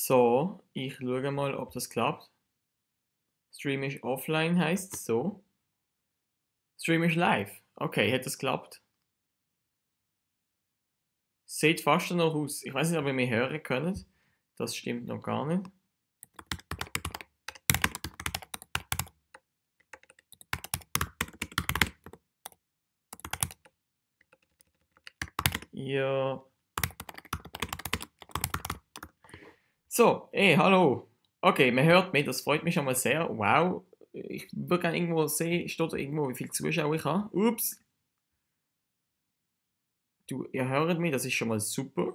So, ich schaue mal, ob das klappt. Stream ist offline heißt es so. Stream ist live. Okay, hat das geklappt? Sieht fast noch aus. Ich weiß nicht, ob ihr mich hören könnt. Das stimmt noch gar nicht. Ja. So, hallo. Okay, man hört mich, das freut mich schon mal sehr. Wow. Ich würde gerne irgendwo sehen, steht da irgendwo, wie viele Zuschauer ich habe. Ups. Ihr hört mich, das ist schon mal super.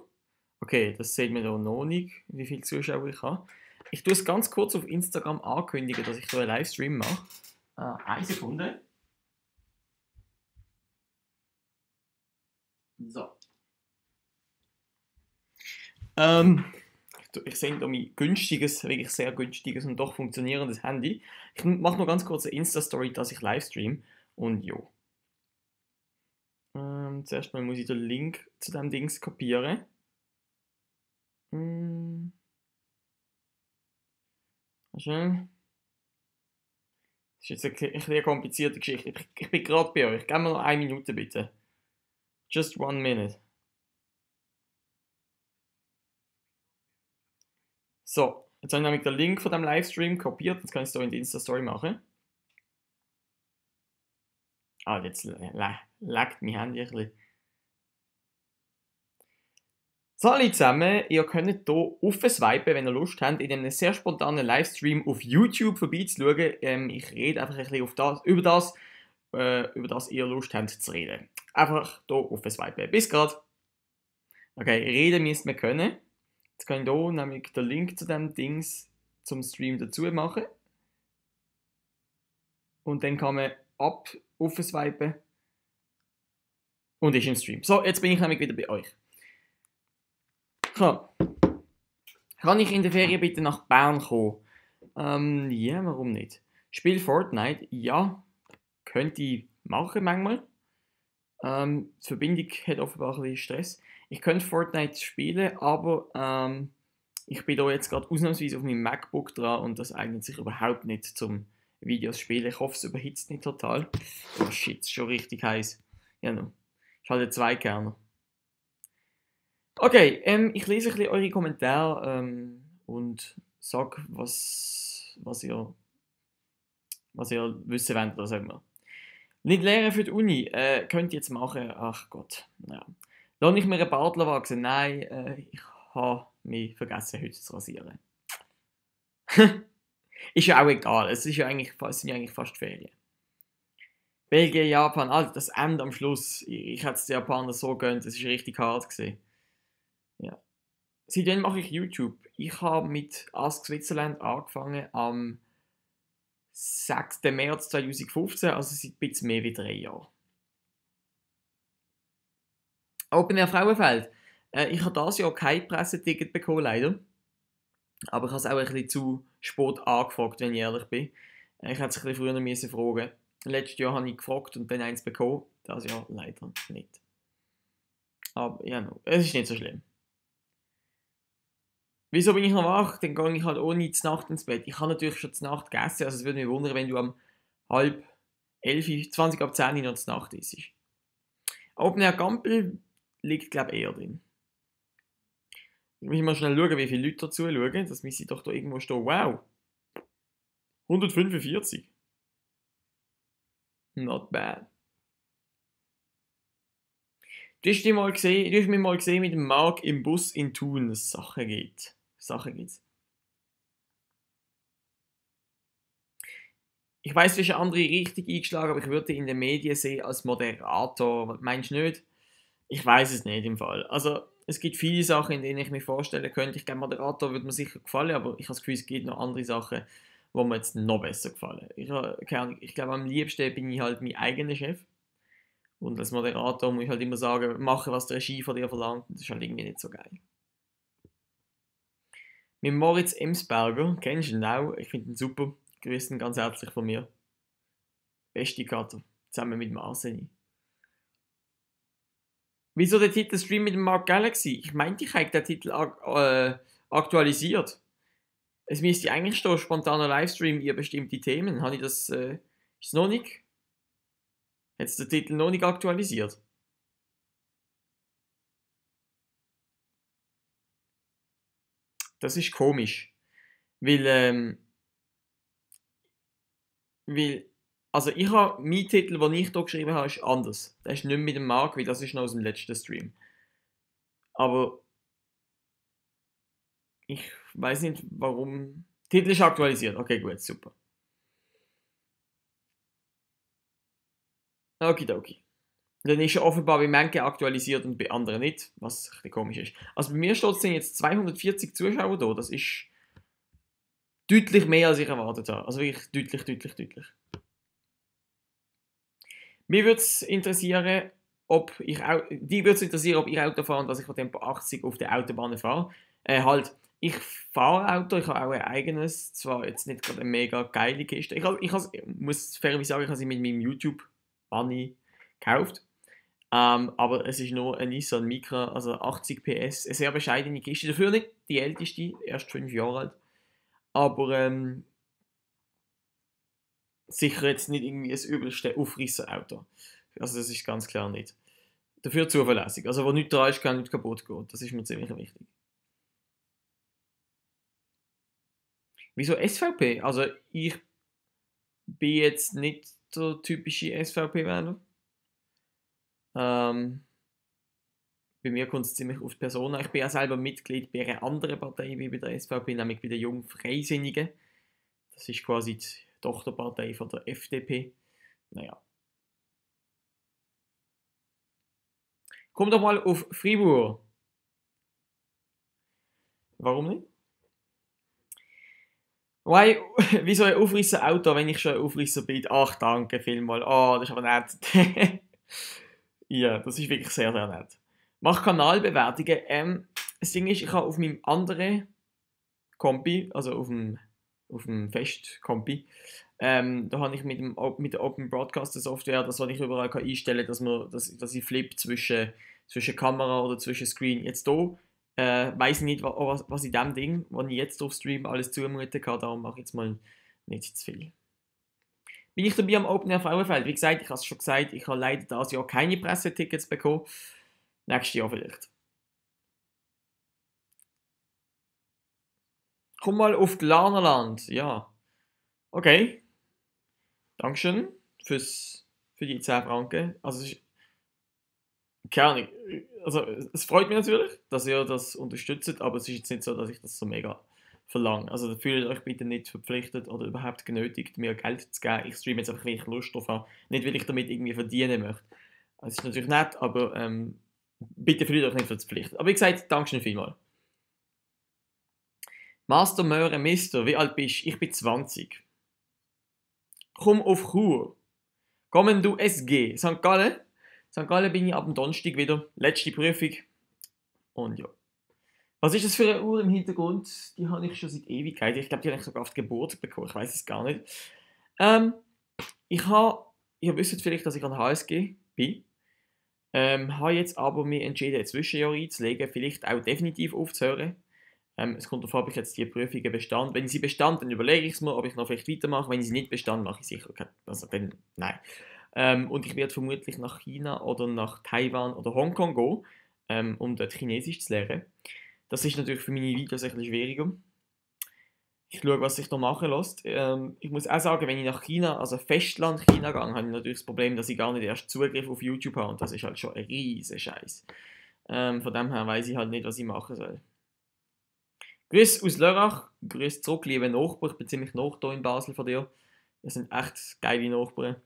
Okay, das sieht man da noch nicht, wie viele Zuschauer ich habe. Ich tue es ganz kurz auf Instagram ankündigen, dass ich da einen Livestream mache. Eine Sekunde. So. Ich sehe da mein günstiges, wirklich sehr günstiges und doch funktionierendes Handy. Ich mache nur ganz kurz eine Insta-Story, dass ich livestream. Und jo. Zuerst mal muss ich den Link zu dem Dings kopieren. Schön. Das ist jetzt ein bisschen eine komplizierte Geschichte. Ich bin gerade bei euch. Gib mir noch 1 Minute bitte. Just 1 minute. So, jetzt habe ich nämlich den Link von dem Livestream kopiert. Jetzt kann ich es hier in die Insta-Story machen. Jetzt laggt mein Handy ein bisschen. So, alle zusammen, ihr könnt hier aufswipen, wenn ihr Lust habt, in einem sehr spontanen Livestream auf YouTube vorbeizuschauen. Ich rede einfach ein bisschen über das ihr Lust habt zu reden. Einfach hier aufswipen. Bis gerade. Okay, reden müsst wir können. Jetzt kann ich hier nämlich den Link zu dem Dings zum Stream dazu machen. Und dann kann man aufswipen. Und ist im Stream. So, jetzt bin ich nämlich wieder bei euch. Kann ich in der Ferien bitte nach Bern kommen? Ja, warum nicht? Spiel Fortnite? Ja, könnte ich machen manchmal. Die Verbindung hat offenbar ein bisschen Stress. Ich könnte Fortnite spielen, aber ich bin da jetzt gerade ausnahmsweise auf meinem MacBook dran und das eignet sich überhaupt nicht zum Videos spielen. Ich hoffe, es überhitzt nicht total. Oh shit, ist schon richtig heiß. Ja, no. Ich halte 2 Kerner. Okay, ich lese ein bisschen eure Kommentare und sage, was ihr wissen wollt, oder sagen wir. Nicht lernen für die Uni, könnt ihr jetzt machen, ach Gott, naja. Lass ich mir einen Bart wachsen? Nein, ich habe mich vergessen, heute zu rasieren. Ist ja auch egal, es sind ja eigentlich fast Ferien. Belgien, Japan, Alter, das Ende am Schluss. Ich hätte es den Japanern so gönnt, es war richtig hart gewesen. Ja. Seitdem mache ich YouTube. Ich habe mit Ask Switzerland angefangen am 6. März 2015, also seit ein bisschen mehr wie 3 Jahren. Open Air Frauenfeld. Ich habe dieses Jahr kein Presseticket bekommen, leider. Aber ich habe es auch ein bisschen zu spät angefragt, wenn ich ehrlich bin. Ich hätte es ein bisschen früher noch fragen müssen. Letztes Jahr habe ich gefragt und dann eins bekommen. Dieses Jahr leider nicht. Aber ja, no, es ist nicht so schlimm. Wieso bin ich noch wach? Dann gehe ich halt ohne die Nacht ins Bett. Ich habe natürlich schon die Nacht gegessen, also es würde mich wundern, wenn du am halb 11, 20 ab 10 Uhr noch die Nacht isst. Open Air Gampel liegt, glaube ich, eher drin. Ich muss mal schnell schauen, wie viele Leute dazu schauen. Das müsste doch da irgendwo stehen. Wow! 145. Not bad. Du hast mich mal gesehen mit dem Marc im Bus in Thun, dass es Sachen gibt. Ich weiss, du hast eine andere Richtung eingeschlagen, aber ich würde dich in den Medien sehen als Moderator. Meinst du nicht? Ich weiß es nicht im Fall. Also, es gibt viele Sachen, in denen ich mir vorstellen könnte. Ich glaube, Moderator würde mir sicher gefallen, aber ich habe das Gefühl, es gibt noch andere Sachen, die mir jetzt noch besser gefallen. Ich glaube, am liebsten bin ich halt mein eigener Chef. Und als Moderator muss ich halt immer sagen, mache, was die Regie von dir verlangt. Das ist halt irgendwie nicht so geil. Mit Moritz Emsberger, kennst du ihn auch? Ich finde ihn super. Grüß ihn ganz herzlich von mir. Beste Kater, zusammen mit dem Arseni. Wieso der Titel Stream mit dem Mark Galaxy? Ich meinte, ich habe den Titel aktualisiert. Es müsste eigentlich stehen, spontaner Livestream über bestimmte Themen. Habe ich das, ist es noch nicht? Hat es den Titel noch nicht aktualisiert? Das ist komisch. Weil, weil also ich habe, mein Titel, den ich hier geschrieben habe, ist anders. Der ist nicht mit dem Marc, weil das ist noch aus dem letzten Stream. Aber ich weiß nicht, warum. Titel ist aktualisiert. Okay, gut, super. Okidoki. Dann ist er offenbar bei manchen aktualisiert und bei anderen nicht, was ein bisschen komisch ist. Also bei mir steht es jetzt 240 Zuschauer da. Das ist deutlich mehr, als ich erwartet habe. Also wirklich deutlich, deutlich, deutlich. Mich würde es interessieren, die würde es interessieren, ob ich Auto fahre und dass ich von Tempo 80 auf der Autobahn fahre. Halt, ich fahre Auto, ich habe auch ein eigenes, zwar jetzt nicht gerade eine mega geile Kiste. Muss fairerweise sagen, ich habe sie mit meinem YouTube-Money gekauft. Aber es ist nur ein Nissan Micra, also 80 PS, eine sehr bescheidene Kiste. Dafür nicht die älteste, erst 5 Jahre alt. Aber sicher jetzt nicht irgendwie das übelste Aufrisser-Auto. Also das ist ganz klar nicht. Dafür zuverlässig. Also wo nichts dran ist, kann nichts kaputt gehen. Das ist mir ziemlich wichtig. Wieso SVP? Also ich bin jetzt nicht der typische SVP-Wähler. Bei mir kommt es ziemlich auf die Person an. Ich bin ja selber Mitglied bei einer anderen Partei wie bei der SVP, nämlich bei den Jungen Freisinnigen. Das ist quasi die Tochterpartei von der FDP. Naja. Komm doch mal auf Fribourg. Warum nicht? Why, wieso ein Aufrisser-Auto, wenn ich schon ein Aufrisser bin? Ach, danke vielmals. Oh, das ist aber nett. Ja, das ist wirklich sehr, sehr nett. Mach Kanalbewertungen. Das Ding ist, ich habe auf meinem anderen Kompi, also auf dem Fest-Kompi, da habe ich mit der Open Broadcaster Software, das was ich überall kann einstellen kann, dass ich flip zwischen Kamera oder zwischen Screen. Jetzt hier weiß ich nicht, was in dem Ding, was ich jetzt auf Stream alles zumuten kann, darum mache ich jetzt mal nicht zu viel. Bin ich dabei am Open Air Frauenfeld? Wie gesagt, ich habe es schon gesagt, ich habe leider dieses Jahr keine Pressetickets bekommen. Nächstes Jahr vielleicht. Komm mal auf Glarnerland. Ja. Okay. Dankeschön für die 10 Franken. Also, keine Ahnung. Also, es freut mich natürlich, dass ihr das unterstützt, aber es ist jetzt nicht so, dass ich das so mega verlange. Also, fühlt euch bitte nicht verpflichtet oder überhaupt genötigt, mir Geld zu geben. Ich streame jetzt einfach, weil ich Lust drauf habe. Nicht, weil ich damit irgendwie verdienen möchte. Das ist natürlich nett, aber bitte fühlt euch nicht verpflichtet. Aber wie gesagt, Dankeschön vielmals. Master Möhre Mister, wie alt bist du? Ich bin 20. Komm auf Chur. Kommen du SG. St. Gallen. St. Gallen bin ich ab dem Donnerstag wieder. Letzte Prüfung. Und ja. Was ist das für eine Uhr im Hintergrund? Die habe ich schon seit Ewigkeit. Ich glaube, die habe ich sogar auf die Geburt bekommen. Ich weiß es gar nicht. Ähm, ihr wisst vielleicht, dass ich an HSG bin. Habe jetzt aber mir entschieden, ein Zwischenjahr einzulegen. Vielleicht auch definitiv aufzuhören. Es kommt darauf an, ob ich jetzt die Prüfungen bestand. Wenn ich sie bestand, dann überlege ich es mir, ob ich noch vielleicht weitermache. Wenn ich sie nicht bestand, mache ich sicher keine. Also dann, nein. Und ich werde vermutlich nach China oder nach Taiwan oder Hongkong gehen, um dort Chinesisch zu lernen. Das ist natürlich für meine Videos ein bisschen schwieriger. Ich schaue, was sich noch machen lässt. Ich muss auch sagen, wenn ich nach China, also Festland China gehe, habe ich natürlich das Problem, dass ich gar nicht erst Zugriff auf YouTube habe. Und das ist halt schon ein riesen Scheiß. Von dem her weiß ich halt nicht, was ich machen soll. Grüß aus Lörrach, grüß zurück, liebe Nachbarn. Ich bin ziemlich nah hier in Basel von dir. Das sind echt geile Nachbarn.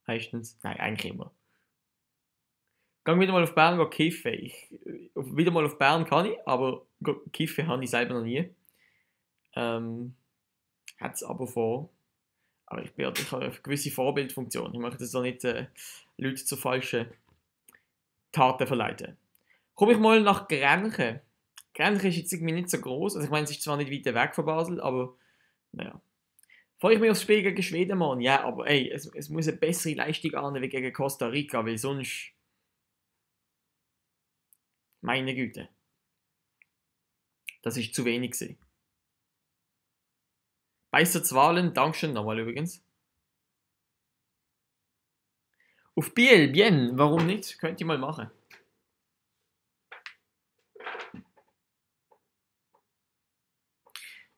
Meistens. Nein, eigentlich immer. Gang wieder mal auf Bern kiffen. Wieder mal auf Bern kann ich, aber kiffen habe ich selber noch nie. Hat es aber vor. Aber ich habe eine gewisse Vorbildfunktion. Ich möchte das auch nicht Leute zu falschen Taten verleiten. Komme ich mal nach Grenchen. Grenchen ist jetzt irgendwie nicht so groß. Also ich meine, es ist zwar nicht weit weg von Basel, aber naja. Freue ich mich aufs Spiel gegen Schweden, Mann. Ja, aber ey, es muss eine bessere Leistung an wie gegen Costa Rica, weil sonst. Meine Güte. Das ist zu wenig gewesen. Weißerzwalen, Dankeschön nochmal übrigens. Auf Biel, bien, warum nicht? Könnt ihr mal machen.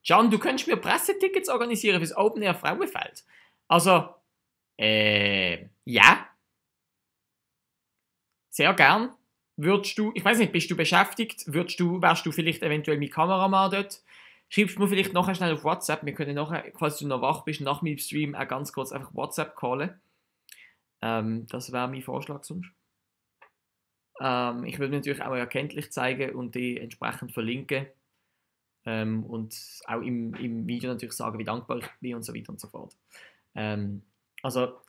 Can, du könntest mir Pressetickets organisieren fürs Open Air Frauenfeld. Also, ja. Sehr gern. Würdest du, ich weiß nicht, bist du beschäftigt? Wärst du vielleicht eventuell mein Kameramann dort? Schreibst mir vielleicht nachher schnell auf WhatsApp. Wir können nachher, falls du noch wach bist, nach meinem Stream auch ganz kurz einfach WhatsApp callen. Das wäre mein Vorschlag sonst. Ich würde natürlich auch erkenntlich zeigen und die entsprechend verlinken. Und auch im Video natürlich sagen, wie dankbar ich bin und so weiter und so fort. Also,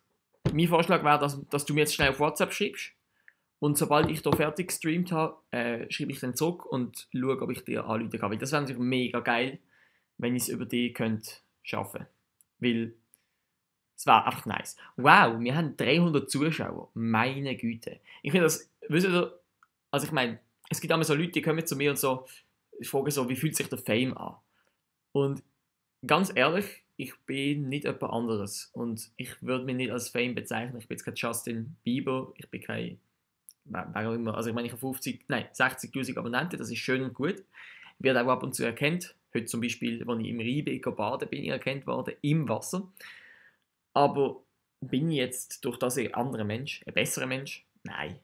mein Vorschlag wäre, dass du mir jetzt schnell auf WhatsApp schreibst. Und sobald ich hier fertig gestreamt habe, schreibe ich dann zurück und schaue, ob ich dir anrufen kann. Weil das wäre natürlich mega geil, wenn ich es über dich schaffen könnte. Weil es wäre einfach nice. Wow, wir haben 300 Zuschauer. Meine Güte. Ich finde das, wisst ihr, also ich meine, es gibt immer so Leute, die kommen zu mir und so, fragen so, wie fühlt sich der Fame an? Und ganz ehrlich, ich bin nicht jemand anderes. Und ich würde mich nicht als Fame bezeichnen. Ich bin jetzt kein Justin Bieber, ich bin kein, wer auch immer, also ich meine, ich habe 60'000 Abonnenten, das ist schön und gut. Ich werde auch ab und zu erkannt. Heute zum Beispiel, als ich im Rheinbeck baden bin, ich erkannt worden, im Wasser. Aber bin ich jetzt durch das ein anderer Mensch, ein besserer Mensch? Nein.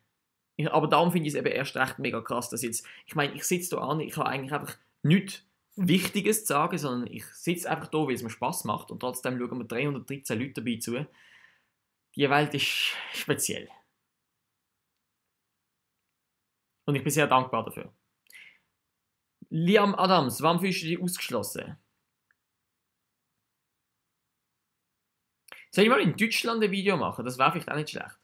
Aber darum finde ich es eben erst recht mega krass, dass jetzt, ich meine, ich sitze da an, ich habe eigentlich einfach nichts Wichtiges zu sagen, sondern ich sitze einfach da, weil es mir Spass macht und trotzdem schauen wir 313 Leute dabei zu. Die Welt ist speziell. Und ich bin sehr dankbar dafür. Liam Adams, warum fühlst du dich ausgeschlossen? Soll ich mal in Deutschland ein Video machen? Das wäre vielleicht auch nicht schlecht.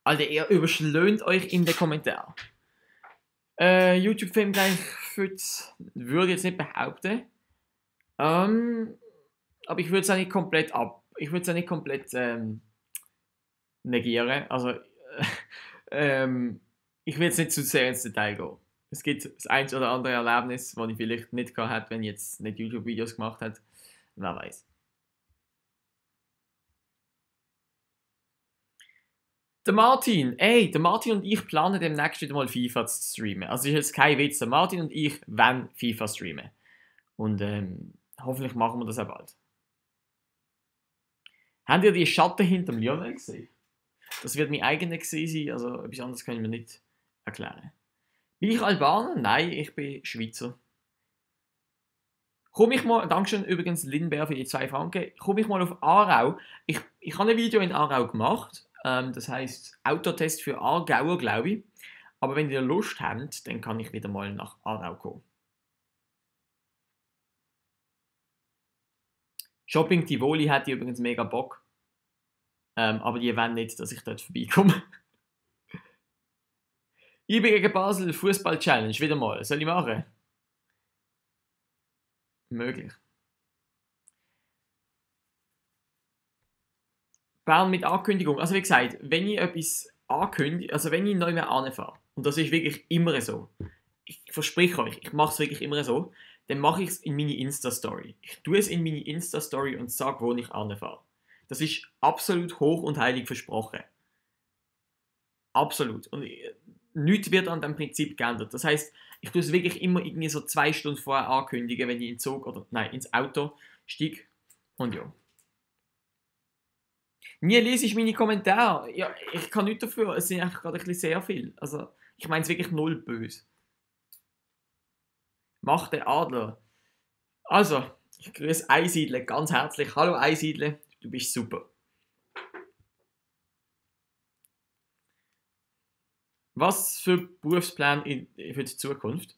Alter, ihr überschlönt euch in den Kommentaren. YouTube-Film gleich würde ich jetzt nicht behaupten. Aber ich würde es auch nicht komplett negieren. Also, ich will jetzt nicht zu sehr ins Detail gehen. Es gibt das ein oder andere Erlebnis, das ich vielleicht nicht gehabt hätte, wenn ich jetzt nicht YouTube-Videos gemacht hätte. Wer weiß. Der Martin und ich planen demnächst wieder mal FIFA zu streamen. Also ist jetzt kein Witz, der Martin und ich wollen FIFA streamen. Und hoffentlich machen wir das auch bald. Habt ihr die Schatten hinter dem Lionel gesehen? Das wird mein eigener sein, also etwas anderes kann ich mir nicht erklären. Bin ich Albaner? Nein, ich bin Schweizer. Komm ich mal, Dankeschön übrigens Lindberg für die 2 Franken, komme ich mal auf Aarau. Ich habe ein Video in Aarau gemacht, das heisst Autotest für Aargauer, glaube ich. Aber wenn ihr Lust habt, dann kann ich wieder mal nach Aarau kommen. Shopping Tivoli hätte ich übrigens mega Bock. Aber die wollen nicht, dass ich dort vorbeikomme. IB gegen Basel, Fußball-Challenge, wieder mal. Soll ich machen? Möglich. Bern mit Ankündigung. Also wie gesagt, wenn ich etwas ankündige, also wenn ich neu mehr anfahre, und das ist wirklich immer so, ich verspreche euch, ich mache es wirklich immer so, dann mache ich es in meine Insta-Story. Ich tue es in meine Insta-Story und sage, wo ich anfahre. Das ist absolut hoch und heilig versprochen. Absolut. Und nichts wird an dem Prinzip geändert. Das heißt, ich tue es wirklich immer irgendwie so 2 Stunden vorher ankündigen, wenn ich in den Zug oder nein, ins Auto steige. Und ja. Nie lese ich meine Kommentare. Ja, ich kann nichts dafür. Es sind einfach gerade ein bisschen sehr viel. Also, ich meine es wirklich null böse. Mach den Adler. Also, ich grüße Einsiedler ganz herzlich. Hallo Einsiedler, du bist super. Was für Berufspläne für die Zukunft?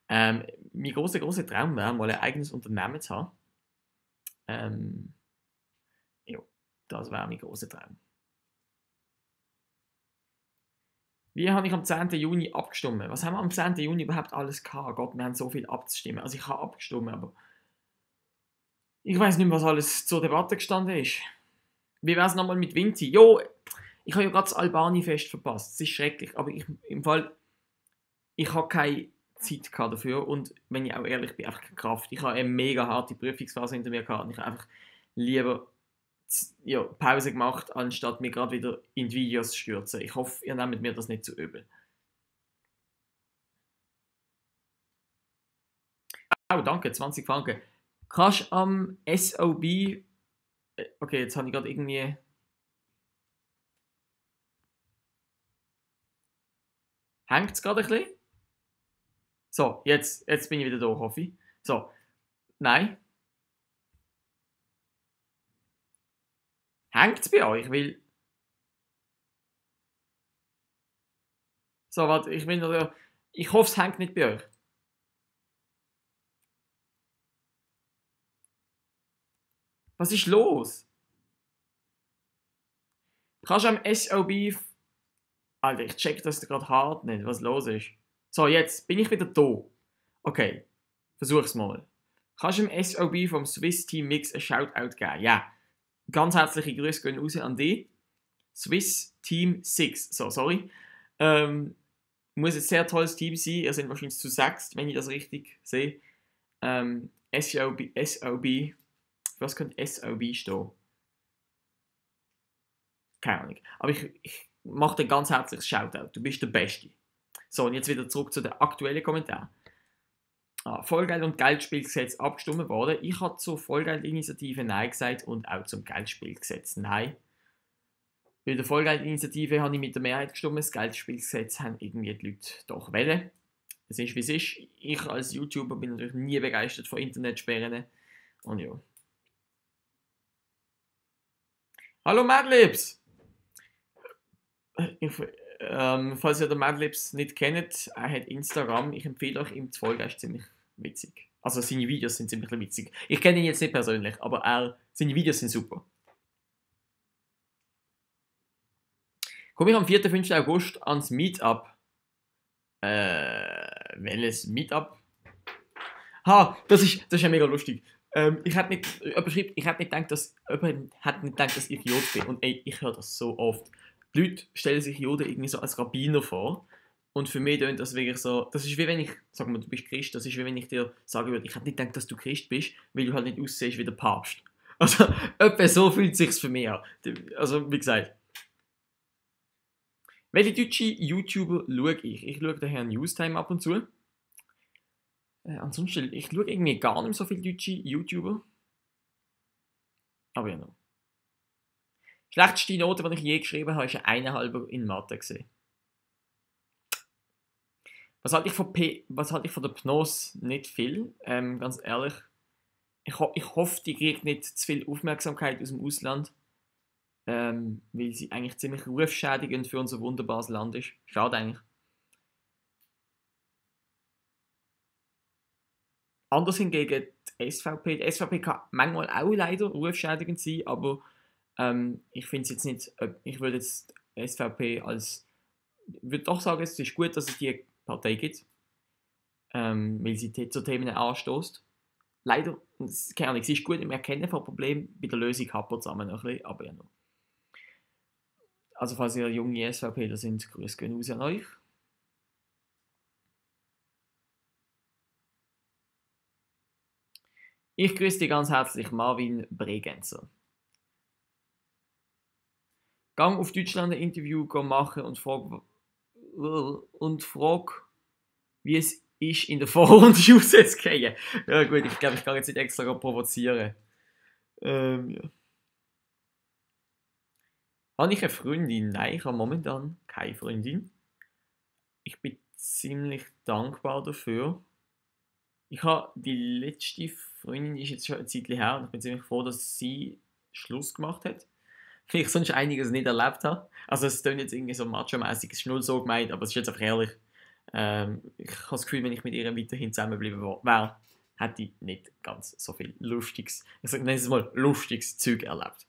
Mein großer Traum wäre, mal ein eigenes Unternehmen zu haben. Ja, das wäre mein großer Traum. Wie habe ich am 10. Juni abgestimmt? Was haben wir am 10. Juni überhaupt alles gehabt? Gott, wir haben so viel abzustimmen. Also ich habe abgestimmt, aber ich weiß nicht mehr, was alles zur Debatte gestanden ist. Wie wäre es nochmal mit Vinci? Jo, ich habe ja gerade das Albani-Fest verpasst. Es ist schrecklich, aber ich habe keine Zeit gehabt dafür und wenn ich auch ehrlich bin, einfach keine Kraft. Ich habe eine mega harte Prüfungsphase hinter mir gehabt und ich habe einfach lieber ja, Pause gemacht, anstatt mir gerade wieder in die Videos zu stürzen. Ich hoffe, ihr nehmt mir das nicht zu übel. Oh, danke, 20 Franken. Kannst du am SOB. Okay, jetzt habe ich gerade irgendwie. Hängt es gerade ein bisschen? So, jetzt bin ich wieder da, hoffe ich. So, nein. Hängt es bei euch? Weil. So, warte, ich will noch. Ich hoffe, es hängt nicht bei euch. Was ist los? Kannst du am SOB. Alter, ich check das gerade hart nicht, was los ist. So, jetzt bin ich wieder da. Okay, versuch's mal. Kannst du im SOB vom Swiss Team Mix ein Shoutout geben? Ja. Ganz herzliche Grüße gehen raus an dich. Swiss Team 6. So, sorry. Muss ein sehr tolles Team sein. Ihr seid wahrscheinlich zu 6, wenn ich das richtig sehe. SOB. Was könnte SOB stehen? Keine Ahnung. Aber ich mache dir ganz herzliches Shoutout. Du bist der Beste. So, und jetzt wieder zurück zu den aktuellen Kommentaren. Vollgeld- und Geldspielgesetz abgestimmt worden. Ich habe zur Vollgeldinitiative Nein gesagt und auch zum Geldspielgesetz Nein. Bei der Vollgeldinitiative habe ich mit der Mehrheit gestimmt. Das Geldspielgesetz haben irgendwie die Leute doch wählen. Es ist wie es ist. Ich als YouTuber bin natürlich nie begeistert von Internetsperren. Und ja. Hallo Madlibs! Falls ihr den Madlibs nicht kennt, er hat Instagram. Ich empfehle euch, ihm zu folgen. Er ist ziemlich witzig. Also seine Videos sind ziemlich witzig. Ich kenne ihn jetzt nicht persönlich, aber seine Videos sind super. Komme ich am 4. 5. August ans Meetup. Welches Meetup? Ha, das ist ja mega lustig. Ich hätte nicht gedacht, dass ich Jod bin. Und ey, ich höre das so oft. Die Leute stellen sich Juden irgendwie so als Rabbiner vor. Und für mich tönt das wirklich so. Das ist wie wenn ich, sag mal, du bist Christ, das ist wie wenn ich dir sagen würde, ich hätte nicht gedacht, dass du Christ bist, weil du halt nicht aussiehst wie der Papst. Also, etwa so fühlt es sich für mich an. Also, wie gesagt. Welche deutsche YouTuber schaue ich? Ich schaue den Herrn Newstime ab und zu. Ansonsten, ich schaue irgendwie gar nicht so viele deutsche YouTuber. Aber ja noch. Schlechteste Note, die ich je geschrieben habe, ist eine 1,5 in Mathe gesehen. Was halte ich von der Pnos? Nicht viel, ganz ehrlich. Ich hoffe, die kriegt nicht zu viel Aufmerksamkeit aus dem Ausland, weil sie eigentlich ziemlich rufschädigend für unser wunderbares Land ist. Schade eigentlich. Anders hingegen die SVP. Die SVP kann manchmal auch leider rufschädigend sein, aber ich finde es jetzt nicht, ich würde jetzt SVP als, ich würde doch sagen, es ist gut, dass es die Partei gibt, weil sie zu Themen anstößt. Leider, keine Ahnung, sie ist gut im Erkennen von Problemen, bei der Lösung hapert es zusammen noch ein bisschen, aber ja noch. Also falls ihr junge SVPler sind, Grüße gehen raus an euch. Ich grüße dich ganz herzlich, Marvin Bregenzer. Gang auf Deutschland ein Interview machen und frag, wie es ist, in der Vorrunde rauszugehen. Ja gut, ich glaube, ich kann jetzt nicht extra provozieren. Ja. Habe ich eine Freundin? Nein, ich habe momentan keine Freundin. Ich bin ziemlich dankbar dafür. Ich habe die letzte Freundin, die ist jetzt schon eine Zeit her, und ich bin ziemlich froh, dass sie Schluss gemacht hat. Weil ich sonst einiges nicht erlebt habe. Also es klingt jetzt irgendwie so macho-mäßig, es ist null so gemeint, aber es ist jetzt einfach ehrlich. Ich habe das Gefühl, wenn ich mit ihr weiterhin zusammenbleiben wäre, hätte ich nicht ganz so viel lustiges, ich nenne es mal lustiges Zeug erlebt.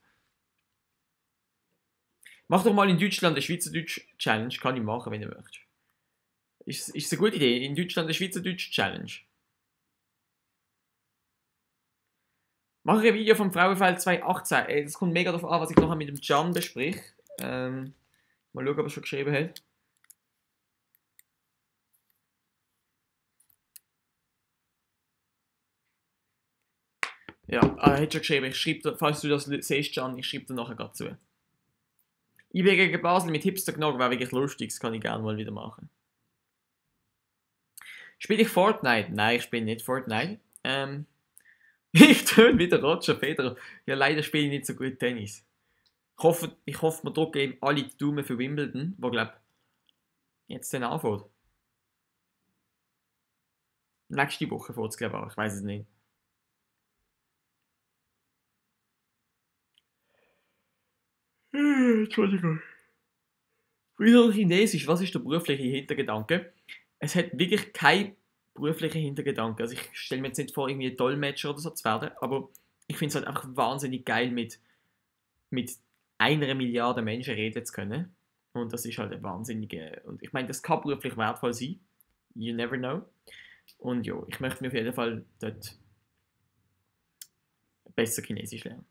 Mach doch mal in Deutschland eine Schweizerdeutsch-Challenge, kann ich machen, wenn du möchtest. Ist es eine gute Idee? In Deutschland eine Schweizerdeutsch-Challenge. Mache ein Video vom Frauenfeld 2018. Es kommt mega darauf an, was ich nachher mit dem Can bespreche. Mal schauen, ob er schon geschrieben hat. Ja, er hat schon geschrieben, ich schreibe dir, falls du das siehst, Can, ich schreibe dir nachher gerade zu. IB gegen Basel mit Hipster genommen, wäre wirklich lustig, das kann ich gerne mal wieder machen. Spiele ich Fortnite? Nein, ich spiele nicht Fortnite. Ich töne wieder Roger Federer. Ja, leider spiele ich nicht so gut Tennis. Ich hoffe, wir drücken ihm alle die Daumen für Wimbledon, wo, glaube jetzt dann anfängt. Nächste Woche fängt es, glaube ich, auch. Ich weiß es nicht. Entschuldigung. Wieder Chinesisch, was ist der berufliche Hintergedanke? Es hat wirklich keinen beruflichen Hintergedanke. Also ich stelle mir jetzt nicht vor, irgendwie Dolmetscher oder so zu werden, aber ich finde es halt einfach wahnsinnig geil, mit 1 Milliarde Menschen reden zu können. Und das ist halt ein wahnsinnige. Und ich meine, das kann beruflich wertvoll sein. You never know. Und ja, ich möchte mir auf jeden Fall dort besser Chinesisch lernen.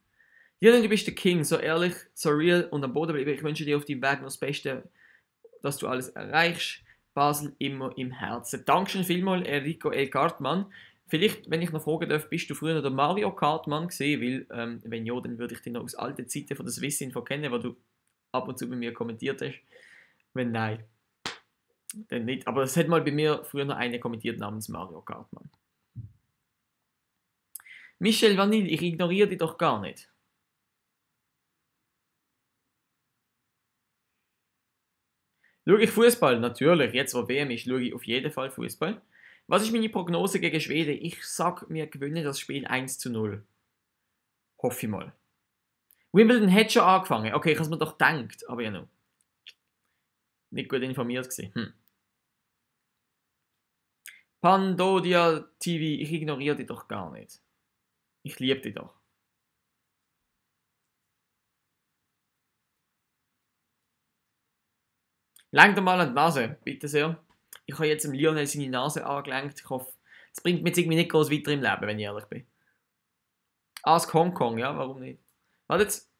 Ja, du bist der King, so ehrlich, so real und am Boden bleiben. Ich wünsche dir auf deinem Weg noch das Beste, dass du alles erreichst. Basel immer im Herzen. Dankeschön vielmals, Enrico L. Cartmann. Vielleicht, wenn ich noch fragen darf, bist du früher noch der Mario Cartmann gesehen? Weil, wenn ja, dann würde ich dich noch aus alten Zeiten von der Swissinfo kennen, wo du ab und zu bei mir kommentiert hast. Wenn nein, dann nicht. Aber es hat mal bei mir früher noch eine kommentiert namens Mario Cartmann. Michel Vanille, ich ignoriere dich doch gar nicht. Schaue ich Fußball? Natürlich. Jetzt, wo WM ist, schaue ich auf jeden Fall Fußball. Was ist meine Prognose gegen Schweden? Ich sag, wir gewinnen das Spiel 1:0. Hoffe ich mal. Wimbledon hat schon angefangen. Okay, ich habe es mir doch gedacht, aber ja noch. Nicht gut informiert gewesen. Pandodia TV, ich ignoriere dich doch gar nicht. Ich liebe dich doch. Lenk dir mal an die Nase, bitte sehr. Ich habe jetzt dem Lionel seine Nase angelenkt. Ich hoffe, es bringt mir jetzt irgendwie nicht groß weiter im Leben, wenn ich ehrlich bin. Ask Hongkong, ja, warum nicht? Warte jetzt.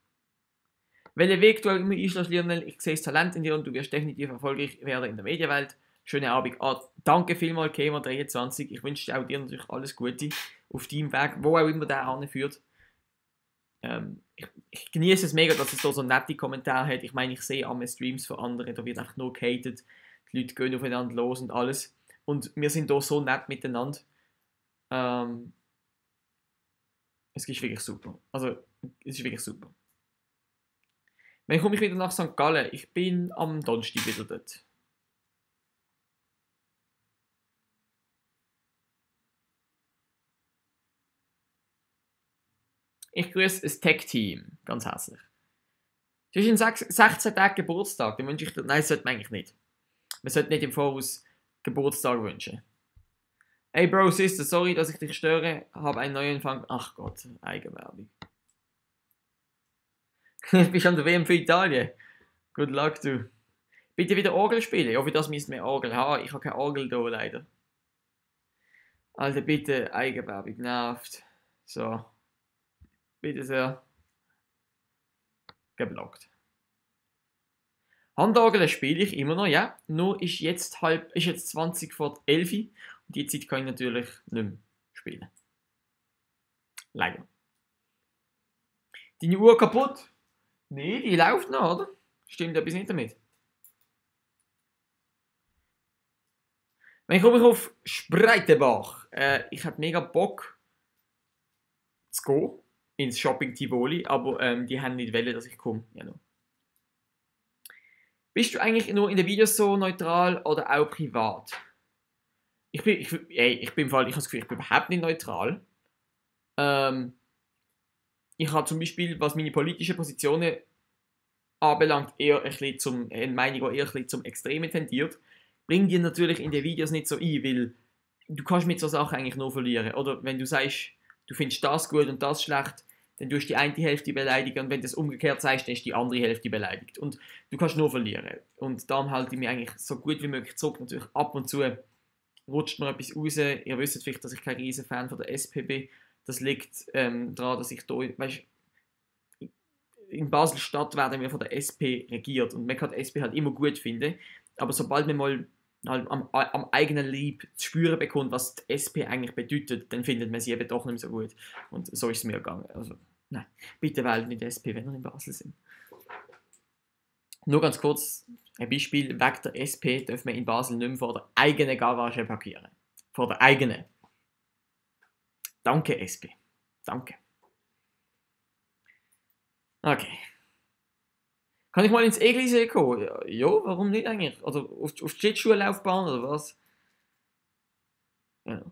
Welchen Weg du immer einschlägst, Lionel, ich sehe das Talent in dir und du wirst definitiv erfolgreich werden in der Medienwelt. Schönen Abend. Danke vielmals, Kema23. Ich wünsche auch dir natürlich alles Gute auf deinem Weg, wo auch immer der anführt. Ich genieße es mega, dass es da so nette Kommentare hat. Ich meine, ich sehe alle Streams von anderen, da wird einfach nur gehatet. Die Leute gehen aufeinander los und alles. Und wir sind da so nett miteinander. Es ist wirklich super. Also, es ist wirklich super. Wann komme ich wieder nach St. Gallen? Ich bin am Donnerstag wieder dort. Ich grüße das Tech-Team. Ganz herzlich. Du hast in 16 Tagen Geburtstag. Den wünsche ich dir. Nein, das sollte man eigentlich nicht. Man sollte nicht im Voraus Geburtstag wünschen. Hey Bro, Sister, sorry, dass ich dich störe. Habe einen neuen Empfang. Ach Gott, Eigenwerbung. Ich bin schon der WM für Italien. Good luck, du. Bitte wieder Orgel spielen. Ich hoffe, das müsst mehr Orgel haben. Ich habe keine Orgel da, leider. Alter, bitte, Eigenwerbung nervt. So. Bitte sehr. Geblockt. Handorgel spiele ich immer noch, ja. Nur ist jetzt 20 vor 11 und die Zeit kann ich natürlich nicht mehr spielen. Leider. Deine Uhr kaputt? Nee, die läuft noch, oder? Stimmt etwas nicht damit? Wenn ich komme ich auf Spreitenbach. Ich habe mega Bock zu gehen ins Shopping Tivoli, aber die haben nicht wollen, dass ich komme. Ja, no. Bist du eigentlich nur in den Videos so neutral oder auch privat? Ich bin im Fall, ich habe das Gefühl, ich bin überhaupt nicht neutral. Ich habe zum Beispiel, was meine politischen Positionen anbelangt, eher ein bisschen eine Meinung, die eher ein bisschen zum Extremen tendiert. Bring dir natürlich in den Videos nicht so ein, weil du kannst mit so Sachen eigentlich nur verlieren. Oder wenn du sagst, du findest das gut und das schlecht, dann tust du die eine Hälfte beleidigen und wenn du es umgekehrt sagst, dann ist die andere Hälfte beleidigt. Und du kannst nur verlieren. Und darum halte ich mich eigentlich so gut wie möglich zurück. Natürlich ab und zu rutscht mir etwas raus. Ihr wisst vielleicht, dass ich kein riesen Fan von der SP bin. Das liegt daran, dass ich da, weißt, in Basel-Stadt werden wir von der SP regiert und man kann die SP halt immer gut finden. Aber sobald man mal halt am eigenen Leib zu spüren bekommt, was die SP eigentlich bedeutet, dann findet man sie eben doch nicht mehr so gut. Und so ist es mir gegangen. Also, nein, bitte wählt nicht SP, wenn ihr in Basel sind. Nur ganz kurz ein Beispiel: Wegen der SP dürfen wir in Basel nicht mehr vor der eigenen Garage parkieren. Vor der eigenen. Danke, SP. Danke. Okay. Kann ich mal ins Eglisee kommen? Ja, warum nicht eigentlich? Oder auf die Schlittschuhlaufbahn oder was? Ja.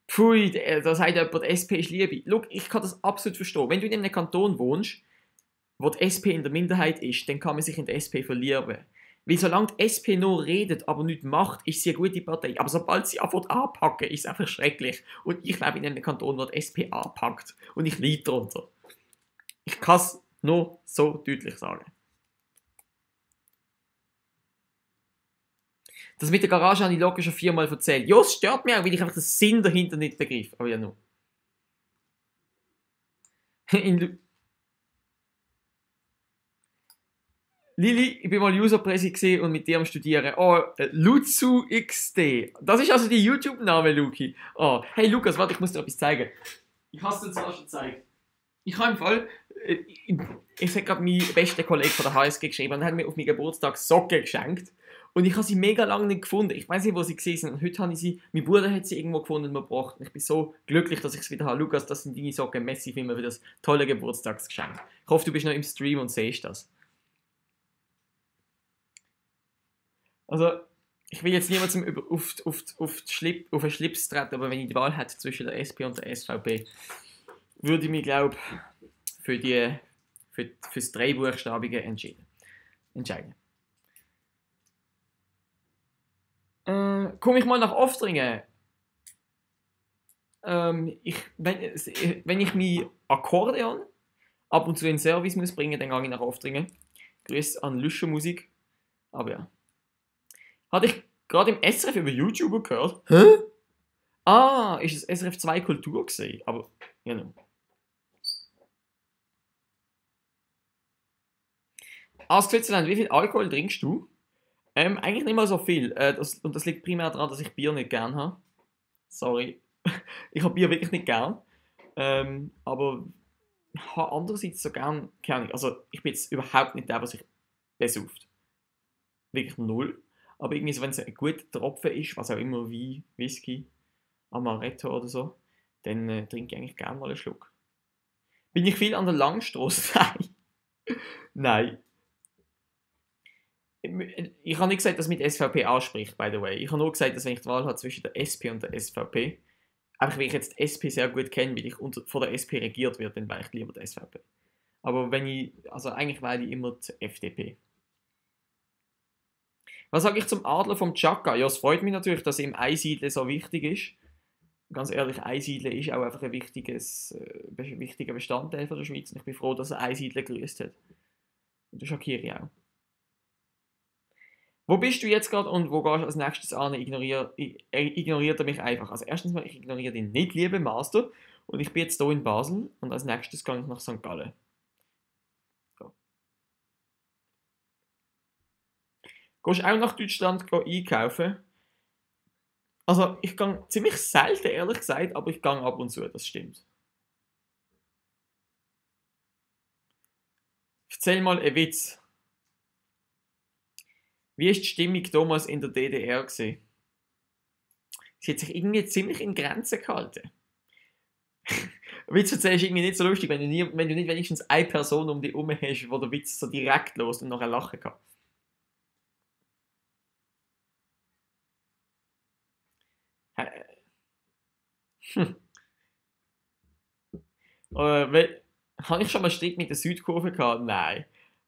Pfui, da sagt jemand, die SP ist Liebe. Schau, ich kann das absolut verstehen. Wenn du in einem Kanton wohnst, wo die SP in der Minderheit ist, dann kann man sich in der SP verlieren. Weil solange die SP nur redet, aber nichts macht, ist sie eine gute Partei. Aber sobald sie anfängt anpacken, ist es einfach schrecklich. Und ich lebe in einem Kanton, wo die SP anpackt. Und ich leide darunter. Ich kann es nur so deutlich sagen. Das mit der Garage habe ich locker schon 4-mal erzählt. Ja, es stört mich auch, weil ich einfach den Sinn dahinter nicht begriff. Aber ja, nur. Lili, ich bin mal User-Presse und mit dir am Studieren. Oh, Luzu XD. Das ist also die YouTube-Name, Luki. Oh, hey Lukas, warte, ich muss dir etwas zeigen. Ich habe es dir zwar schon gezeigt. Ich habe im Fall, ich habe gerade meinen besten Kollegen von der HSG geschrieben und er hat mir auf meinen Geburtstag Socken geschenkt. Und ich habe sie mega lange nicht gefunden. Ich weiß nicht, wo sie gesehen sind. Und heute habe ich sie, mein Bruder hat sie irgendwo gefunden und mir gebracht. Und ich bin so glücklich, dass ich es wieder habe. Lukas, das sind deine Socken. Messi für das tolle Geburtstagsgeschenk. Ich hoffe, du bist noch im Stream und siehst das. Also, ich will jetzt niemandem auf den Schlips treten, aber wenn ich die Wahl hätte zwischen der SP und der SVP, würde ich mich, glaube ich, für das Dreibuchstabige entscheiden. Komme ich mal nach Oftringen. Wenn ich mein Akkordeon ab und zu in den Service muss bringen, dann gehe ich nach Oftringen. Grüß an Luschermusik. Aber ja. Hatte ich gerade im SRF über YouTuber gehört. Hä? Ah, ist es SRF 2 Kultur gesehen? Aber, genau. Aus Switzerland, wie viel Alkohol trinkst du? Eigentlich nicht mal so viel. Und das liegt primär daran, dass ich Bier nicht gern habe. Sorry. Ich habe Bier wirklich nicht gern. Aber ich habe andererseits so gern, keine Ahnung, also ich bin jetzt überhaupt nicht der, der sich besauft. Wirklich null. Aber irgendwie so, wenn es ein guter Tropfen ist, was auch immer, wie Whisky, Amaretto oder so, dann trinke ich eigentlich gerne mal einen Schluck. Bin ich viel an der Langstrasse? Nein. Nein. Ich habe nicht gesagt, dass mich die SVP anspricht, by the way. Ich habe nur gesagt, dass wenn ich die Wahl habe zwischen der SP und der SVP, einfach weil ich jetzt die SP sehr gut kenne, weil ich von der SP regiert wird, dann wähle ich lieber die SVP. Aber wenn ich, also eigentlich wähle ich immer die FDP. Was sage ich zum Adler vom Chaka? Ja, es freut mich natürlich, dass ihm Einsiedeln so wichtig ist. Ganz ehrlich, Einsiedeln ist auch einfach ein wichtiger Bestandteil von der Schweiz. Und ich bin froh, dass er Einsiedeln grüßt hat. Und der Shakiri auch. Wo bist du jetzt gerade und wo gehst du als nächstes an? Ignoriert er mich einfach. Also erstens mal, ich ignoriere den nicht, liebe Master. Und ich bin jetzt hier in Basel und als nächstes gehe ich nach St. Gallen. So. Gehst du auch nach Deutschland einkaufen? Also ich gehe ziemlich selten, ehrlich gesagt, aber ich gehe ab und zu, das stimmt. Erzähl mal einen Witz. Wie ist die Stimmung damals in der DDR gewesen? Sie hat sich irgendwie ziemlich in Grenzen gehalten. Witz erzählen ist irgendwie nicht so lustig, wenn du nicht wenigstens eine Person um dich herum hast, wo der Witz so direkt los und nachher lachen kann. Hm. Habe ich schon mal Streit mit der Südkurve gehabt? Nein.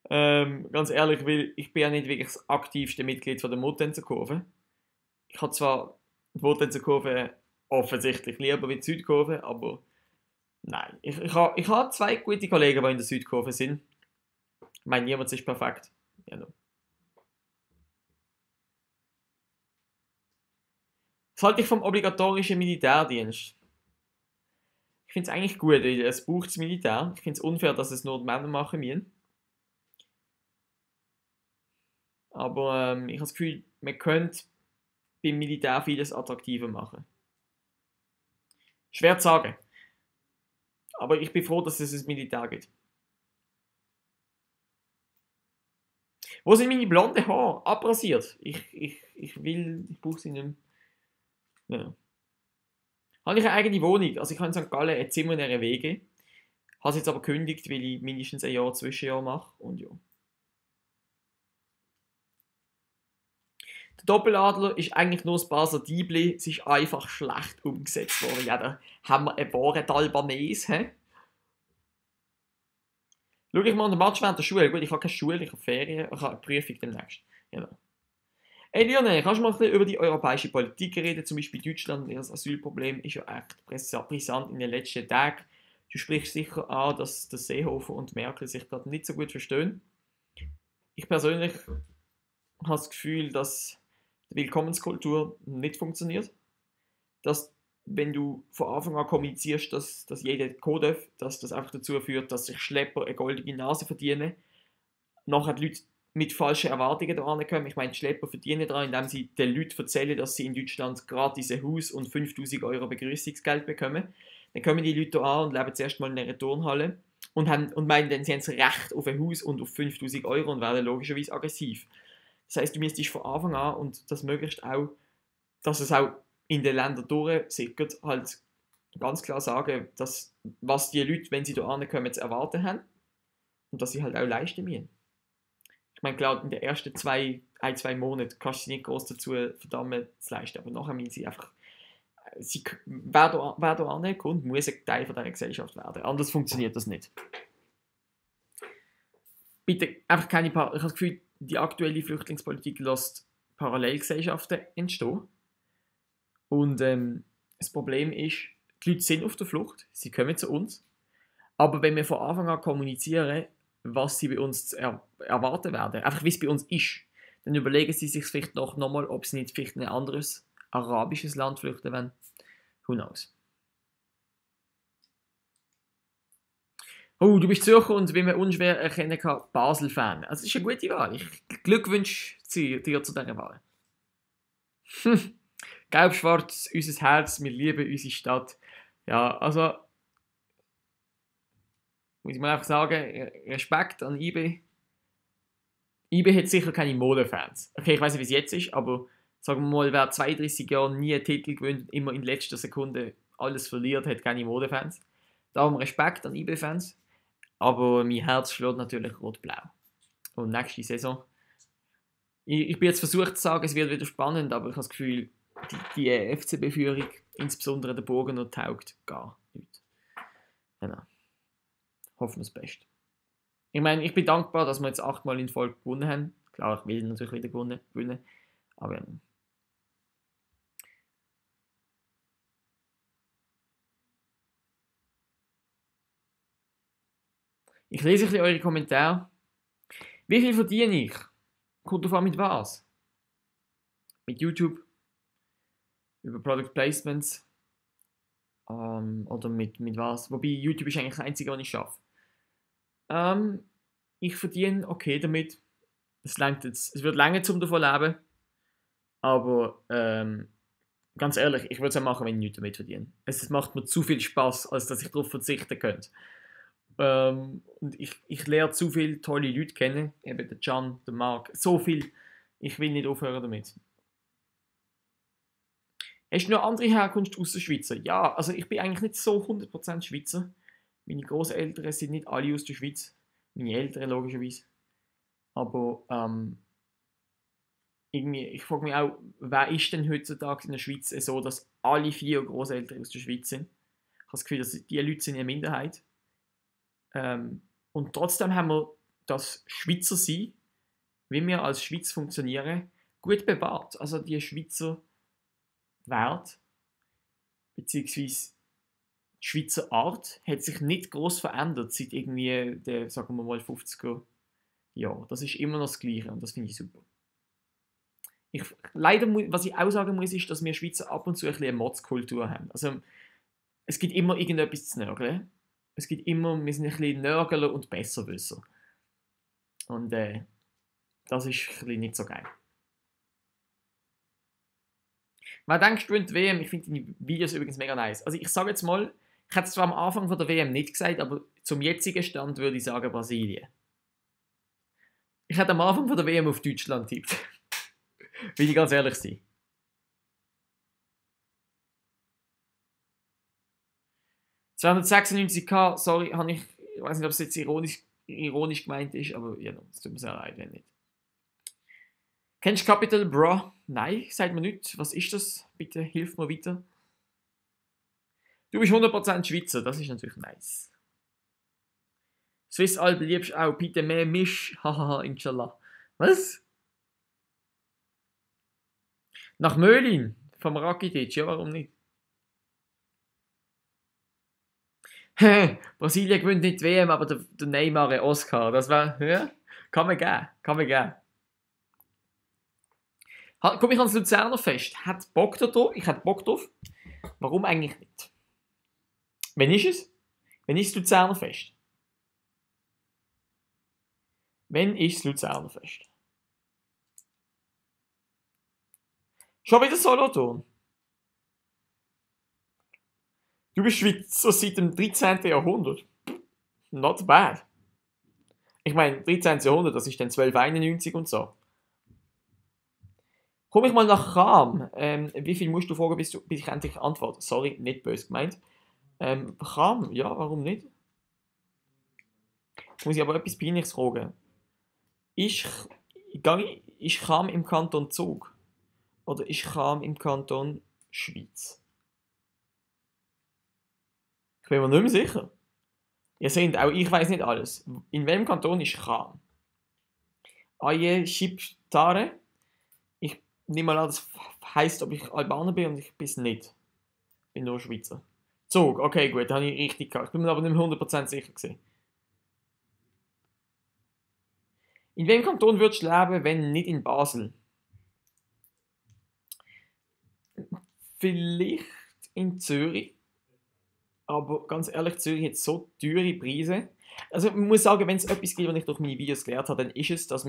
Ganz ehrlich, weil ich bin ja nicht wirklich das aktivste Mitglied von der Muttenzer Kurve. Ich habe zwar die Muttenzer Kurve offensichtlich lieber wie die Südkurve, aber nein. Ich habe zwei gute Kollegen, die in der Südkurve sind. Ich meine, niemand ist perfekt. Ja, no. Was halte ich vom obligatorischen Militärdienst? Ich finde es eigentlich gut, weil es braucht das Militär. Ich finde es unfair, dass es nur die Männer machen müssen. Aber ich habe das Gefühl, man könnte beim Militär vieles attraktiver machen. Schwer zu sagen. Aber ich bin froh, dass es ein Militär gibt. Wo sind meine blonden Haare? Abrasiert. Ich brauche sie nicht mehr. Ja. Habe ich eine eigene Wohnung? Also ich habe in St. Gallen ein Zimmer in einer WG. Habe es jetzt aber gekündigt, weil ich mindestens ein Jahr Zwischenjahr mache. Und ja. Der Doppeladler ist eigentlich nur das Basler Diebli. Es ist einfach schlecht umgesetzt worden. Ja, da haben wir einen wahren Albanese. He? Schau ich mal an den Match während der Schule. Gut, ich habe keine Schule, ich habe Ferien, ich habe eine Prüfung demnächst. Genau. Hey Lionel, kannst du mal ein bisschen über die europäische Politik reden? Zum Beispiel Deutschland, das Asylproblem ist ja echt brisant in den letzten Tagen. Du sprichst sicher an, dass der Seehofer und Merkel sich gerade nicht so gut verstehen. Ich persönlich habe das Gefühl, dass die Willkommenskultur nicht funktioniert. Dass, wenn du von Anfang an kommunizierst, dass jeder Code darf, dass das einfach dazu führt, dass sich Schlepper eine goldige Nase verdienen. Nachher die Leute mit falschen Erwartungen da kommen. Ich meine, die Schlepper verdienen daran, indem sie den Leuten erzählen, dass sie in Deutschland gratis ein Haus und 5'000 Euro Begrüßungsgeld bekommen. Dann kommen die Leute da an und leben zuerst mal in einer Turnhalle und meinen dann, sie haben das Recht auf ein Haus und auf 5'000 Euro und werden logischerweise aggressiv. Das heisst, du müsstest von Anfang an und das möglichst auch, dass es auch in den Ländern durchsickert, halt ganz klar sagen, dass, was die Leute, wenn sie da ankommen, zu erwarten haben und dass sie halt auch leisten müssen. Ich meine, klar, in den ersten zwei Monaten kannst du sie nicht groß dazu verdammen zu leisten, aber nachher müssen sie einfach, wer da ankommt, muss ein Teil von dieser Gesellschaft werden. Anders funktioniert das nicht. Bitte einfach keine ich habe das Gefühl, die aktuelle Flüchtlingspolitik lässt Parallelgesellschaften entstehen. Und das Problem ist, die Leute sind auf der Flucht, sie kommen zu uns. Aber wenn wir von Anfang an kommunizieren, was sie bei uns erwarten werden, einfach wie es bei uns ist, dann überlegen sie sich vielleicht nochmal, ob sie nicht vielleicht in ein anderes arabisches Land flüchten wollen. Who knows? Oh, du bist Zürcher und wie man unschwer erkennen kann, Basel-Fan. Also, das ist eine gute Wahl. Ich Glückwünsche dir zu dieser Wahl. Gelb-Schwarz, unser Herz, wir lieben unsere Stadt. Ja, also, muss ich mal einfach sagen, Respekt an IB. IB hat sicher keine Modefans. Okay, ich weiß nicht, wie es jetzt ist, aber sagen wir mal, wer 32 Jahre nie einen Titel gewinnt, immer in letzter Sekunde alles verliert, hat keine Modefans. Darum Respekt an IB-Fans. Aber mein Herz schlägt natürlich rot-blau. Und nächste Saison. Ich bin jetzt versucht zu sagen, es wird wieder spannend, aber ich habe das Gefühl, die FCB-Führung, insbesondere der Burgener, taugt gar nicht. Genau. Hoffen wir das Beste. Ich meine, ich bin dankbar, dass wir jetzt 8-mal in Folge gewonnen haben. Klar, ich will natürlich wieder gewinnen. Aber ja. Ich lese ein bisschen eure Kommentare. Wie viel verdiene ich? Kommt drauf an mit was? Mit YouTube? Über Product Placements? Oder mit was? Wobei YouTube ist eigentlich das Einzige, was ich schaffe. Ich verdiene okay damit. Es wird lange zum davon leben. Aber ganz ehrlich, ich würde es ja machen, wenn ich nichts damit verdiene. Es macht mir zu viel Spaß, als dass ich darauf verzichten könnte. Und ich lerne zu viele tolle Leute kennen. Eben der Can, der Marc. So viel. Ich will nicht aufhören damit. Hast du noch andere Herkunft aus der Schweiz? Ja, also ich bin eigentlich nicht so 100% Schweizer. Meine Großeltern sind nicht alle aus der Schweiz. Meine Eltern logischerweise. Aber irgendwie, ich frage mich auch, wer ist denn heutzutage in der Schweiz so, dass alle 4 Großeltern aus der Schweiz sind? Ich habe das Gefühl, dass die Leute sind eine Minderheit. Und trotzdem haben wir das Schweizer Sein, wie wir als Schweiz funktionieren, gut bewahrt. Also die Schweizer Wert beziehungsweise die Schweizer Art hat sich nicht groß verändert seit irgendwie der, sagen wir mal, 50er Jahren. Das ist immer noch das Gleiche und das finde ich super. Leider, was ich auch sagen muss, ist, dass wir Schweizer ab und zu ein bisschen eine Motzkultur haben. Also es gibt immer irgendetwas zu nörgeln. Wir sind ein bisschen Nörgler und Besserwisser. Und Das ist ein bisschen nicht so geil. Was denkst du in die WM? Ich finde die Videos übrigens mega nice. Also ich sage jetzt mal, ich hätte es zwar am Anfang von der WM nicht gesagt, aber zum jetzigen Stand würde ich sagen Brasilien. Ich hätte am Anfang von der WM auf Deutschland tippt. Will ich ganz ehrlich sein. ...296k, sorry, ich weiß nicht, ob es jetzt ironisch gemeint ist, aber ja, es tut mir sehr leid, wenn nicht. Kennst du Capital Bra? Nein, sagt mir nicht. Was ist das? Bitte hilf mir weiter. Du bist 100% Schweizer, das ist natürlich nice. Swiss Alp liebst auch, bitte mehr Misch, hahaha, inshallah. Was? Nach Möhlin, vom Rakitic, ja, warum nicht? Brasilien gewinnt nicht die WM, aber der Neymar ein Oscar, das war, ja, kann man geben, kann man geben. Komm ich ans Luzerner Fest, hat Bock da drauf? Ich hätte Bock drauf. Warum eigentlich nicht? Wann ist es? Wann ist das Luzerner Fest? Wann ist das Luzerner Fest? Schon wieder Solothurn? Du bist Schweizer seit dem 13. Jahrhundert. Not bad. Ich meine, 13. Jahrhundert, das ist dann 1291 und so. Komm ich mal nach Cham. Wie viel musst du fragen, bis ich endlich antworte? Sorry, nicht böse gemeint. Cham, ja, warum nicht? Muss ich aber etwas Peinliches fragen. Ist Cham im Kanton Zug? Oder ist Cham im Kanton Schweiz? Ich bin mir nicht mehr sicher. Ihr seht, auch ich weiß nicht alles. In welchem Kanton ist Cham? Aje Schiptare? Ich nehme mal an, das heisst, ob ich Albaner bin und ich bin es nicht. Ich bin nur Schweizer. Zug, okay, gut, habe ich richtig gehabt. Ich bin mir aber nicht mehr 100% sicher gewesen. In welchem Kanton würdest du leben, wenn nicht in Basel? Vielleicht in Zürich. Aber ganz ehrlich, Zürich hat so teure Preise. Also man muss sagen, wenn es etwas gibt, was ich durch meine Videos gelernt habe, dann ist es, dass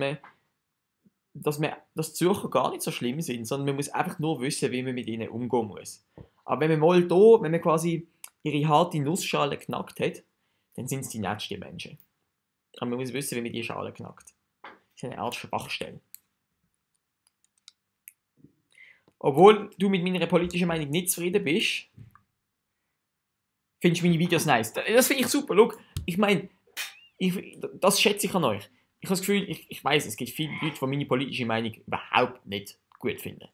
Zürcher gar nicht so schlimm sind, sondern man muss einfach nur wissen, wie man mit ihnen umgehen muss. Aber wenn man quasi ihre harte Nussschale knackt hat, dann sind es die nettsten Menschen. Aber man muss wissen, wie man die Schale knackt. Das ist eine Art Schwachstelle. Obwohl du mit meiner politischen Meinung nicht zufrieden bist, findest du meine Videos nice. Das finde ich super. Schau, ich meine, das schätze ich an euch. Ich habe das Gefühl, ich weiß, es gibt viele Leute, die meine politische Meinung überhaupt nicht gut finden.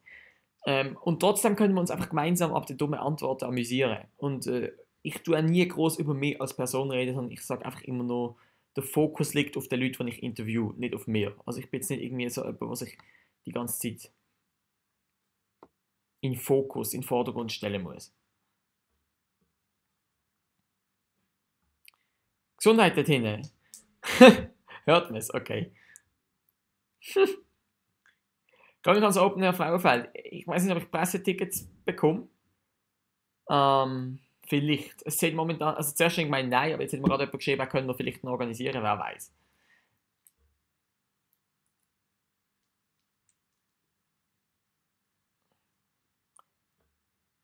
Und trotzdem können wir uns einfach gemeinsam ab den dummen Antworten amüsieren. Und ich tue nie groß über mich als Person reden, sondern ich sage einfach immer nur, der Fokus liegt auf den Leuten, die ich interview, nicht auf mir. Also ich bin jetzt nicht irgendwie so jemand, was ich die ganze Zeit in den Vordergrund stellen muss. Gesundheit dort hinten. Hört man es? Okay. Gehe ich ans Open Air Frauenfeld? Ich weiß nicht, ob ich Pressetickets bekomme. Vielleicht. Es zählt momentan, also zuerst denke ich mal nein, aber jetzt hat mir gerade jemand geschrieben, er könnte wir vielleicht noch organisieren, wer weiß.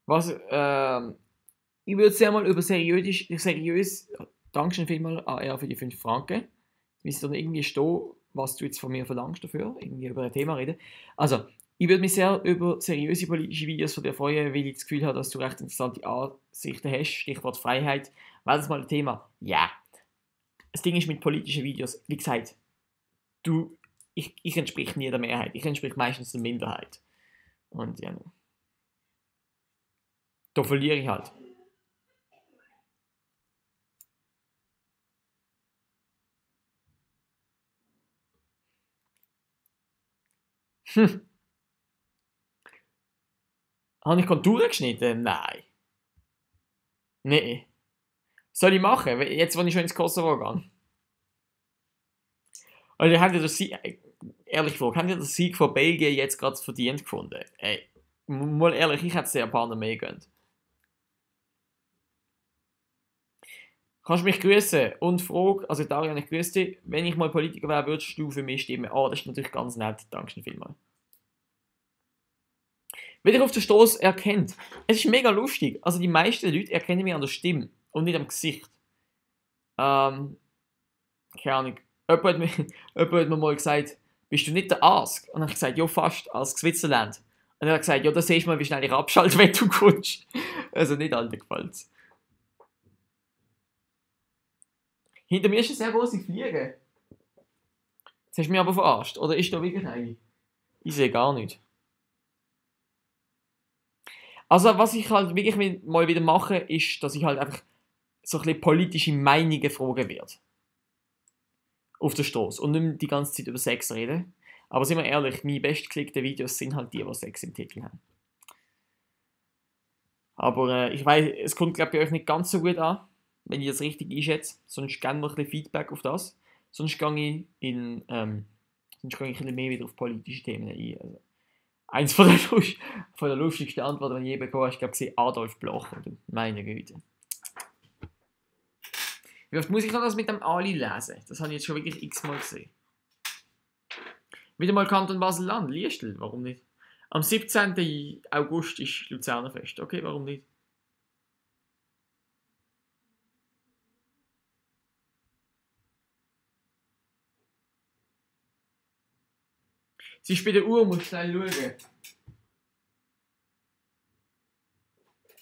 Was, ich würde sehr mal über seriös, Dankeschön vielmal an er für die 5 Franken. Ich müsste dann irgendwie stehen, was du jetzt von mir verlangst dafür, irgendwie über ein Thema reden. Also, ich würde mich sehr über seriöse politische Videos von dir freuen, weil ich das Gefühl habe, dass du recht interessante Ansichten hast, Stichwort Freiheit. War das mal ein Thema? Ja. Das Ding ist mit politischen Videos, wie gesagt, ich entspreche nie der Mehrheit, ich entspreche meistens der Minderheit. Und ja, da verliere ich halt. Habe ich Konturen geschnitten? Nein. Nee. Soll ich machen? Jetzt, wo ich schon ins Kosovo gehe. Also, habt ihr das ehrlich gefragt, habt ihr den Sieg von Belgien jetzt gerade verdient gefunden? Ey, mal ehrlich, ich hätte es den Japanern mehr gegönnt. Ich Kannst mich grüßen und frage, also Darian, ich grüße dich, wenn ich mal Politiker wäre, würdest du für mich stimmen? Ah, das ist natürlich ganz nett, danke vielmals. Wer dich auf der Straße erkennt, es ist mega lustig, also die meisten Leute erkennen mich an der Stimme und nicht am Gesicht. Keine Ahnung, jemand hat mir mal gesagt, bist du nicht der Ask? Und dann habe ich gesagt, ja fast, Ask Switzerland. Und er hat gesagt, ja, da siehst du mal, wie schnell ich abschalte, wenn du kommst. Also nicht allen gefällt's. Hinter mir ist eine sehr große Fliege. Jetzt hast du mich aber verarscht. Oder ist da wirklich eine? Ich sehe gar nicht. Also, was ich halt wirklich mal wieder mache, ist, dass ich halt einfach so ein bisschen politische Meinungen fragen werde. Auf der Straße. Und nicht mehr die ganze Zeit über Sex reden. Aber sind wir ehrlich, meine bestgeklickten Videos sind halt die Sex im Titel haben. Aber ich weiß, es kommt glaube ich bei euch nicht ganz so gut an, wenn ich das richtig einschätze. Sonst gerne noch ein bisschen Feedback auf das. Sonst gehe ich ein bisschen mehr wieder auf politische Themen ein. Also, eins von der lustigsten Antworten, die ich je bekommen habe, ich glaube, Adolf Bloch. Oder meine Güte. Wie oft muss ich noch das mit dem Ali lesen? Das habe ich jetzt schon wirklich x-mal gesehen. Wieder mal Kanton Basel-Land, Liestel, warum nicht? Am 17. August ist Luzerner Fest. Okay, warum nicht? Sie ist bei der Uhr, muss schnell schauen.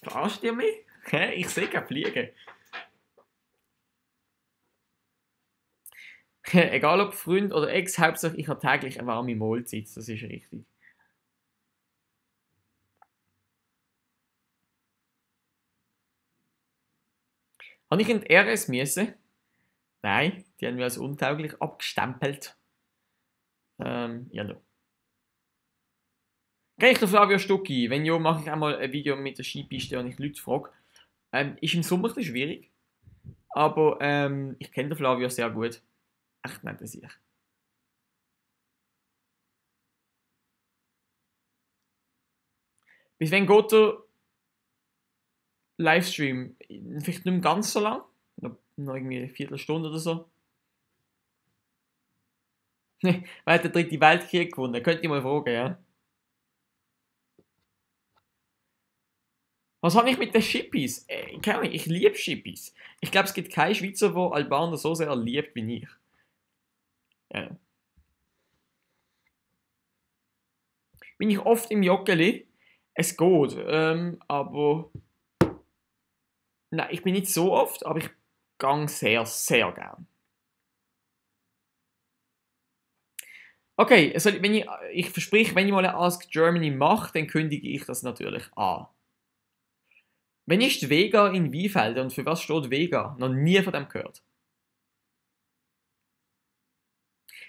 Verarscht ihr mich? Hä? Ich sehe keine Fliegen. Egal ob Freund oder Ex, Hauptsache ich habe täglich eine warme Mahlzeit. Das ist richtig. Habe ich in die RS müssen? Nein, die haben wir als untauglich abgestempelt. Ja, no. Gehe ich den Flavio Stucki? Wenn ja, mache ich einmal ein Video mit der Skipiste und ich Leute frage. Ist im Sommer ein bisschen schwierig. Aber ich kenne den Flavio sehr gut. Echt nicht, das ich. Bis wann geht der Livestream? Vielleicht nicht mehr ganz so lang. Noch irgendwie eine Viertelstunde oder so. Wer hat den dritten Weltkrieg gewonnen? Könnt ihr mal fragen, ja? Was habe ich mit den Schippis? Ich liebe Schippis. Ich glaube, es gibt keinen Schweizer, der Albaner so sehr liebt wie ich. Ja. Bin ich oft im Joggeli? Es geht, aber... Nein, ich bin nicht so oft, aber ich gehe sehr, sehr gern. Okay, also ich verspreche, wenn ich mal eine Ask Germany mache, dann kündige ich das natürlich an. Wenn ist Vega in Wiefelden und für was steht Vega? Noch nie von dem gehört.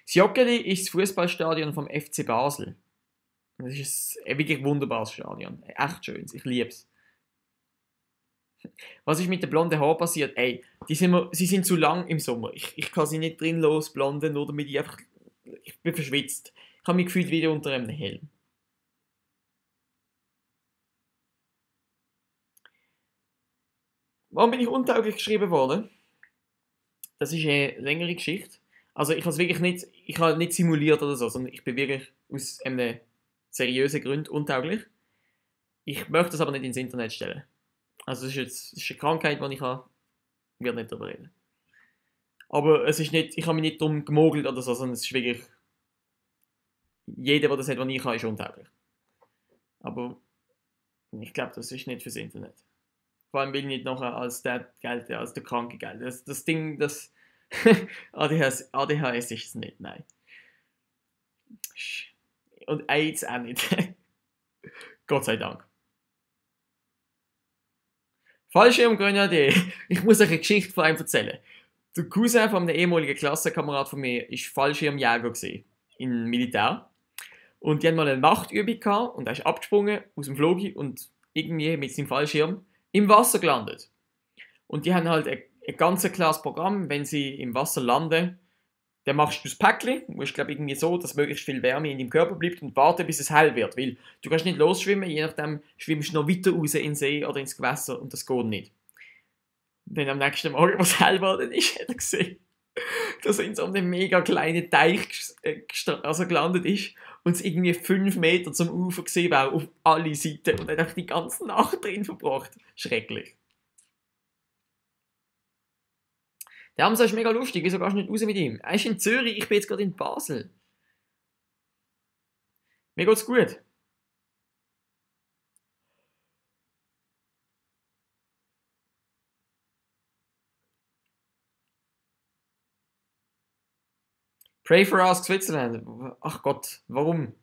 Das Joggeli ist das Fußballstadion vom FC Basel. Das ist ein wirklich wunderbares Stadion. Echt schön, ich liebe es. Was ist mit den blonden Haaren passiert? Ey, sie sind zu lang im Sommer. Ich kann sie nicht drin losblonden, nur damit ich bin verschwitzt. Ich habe mich gefühlt wie unter einem Helm. Warum bin ich untauglich geschrieben worden? Das ist eine längere Geschichte. Also ich habe es wirklich nicht, ich habe nicht simuliert oder so, sondern ich bin wirklich aus einem seriösen Grund untauglich. Ich möchte das aber nicht ins Internet stellen. Also das ist eine Krankheit, die ich habe. Ich werde nicht darüber reden. Aber es ist nicht, ich habe mich nicht darum gemogelt oder so, sondern es ist wirklich, jeder, der das hat, was ich habe, ist untauglich. Aber ich glaube, das ist nicht fürs Internet. Vor allem will ich nicht nachher als der gelten, als der Kranke gelten. Das Ding, das ADHS ist es nicht, nein. Und AIDS auch nicht. Gott sei Dank. Fallschirmgrenadier. Ich muss euch eine Geschichte von einem erzählen. Der Cousin von einem ehemaligen Klassenkamerad von mir war Fallschirmjäger im Militär. Und die hatten mal eine Nachtübung gehabt und er ist abgesprungen aus dem Flug und irgendwie mit seinem Fallschirm im Wasser gelandet. Und die haben halt ein ganz klares Programm, wenn sie im Wasser landen, dann machst du das Päckchen, musst glaube irgendwie so, dass möglichst viel Wärme in deinem Körper bleibt und warten, bis es hell wird, weil du kannst nicht losschwimmen, je nachdem schwimmst du noch weiter raus in den See oder ins Gewässer und das geht nicht. Dann am nächsten Morgen, was hell geworden ist, hat er gesehen, dass er in so einem mega kleinen Teich gelandet ist und es irgendwie 5 Meter zum Ufer gesehen war, auf alle Seiten. Und er hat einfach die ganze Nacht drin verbracht. Schrecklich. Der Hamza ist mega lustig, wieso gehst du nicht raus mit ihm? Er ist in Zürich, ich bin jetzt gerade in Basel. Mir geht's gut. Pray for Ask Switzerland. Ach Gott, warum?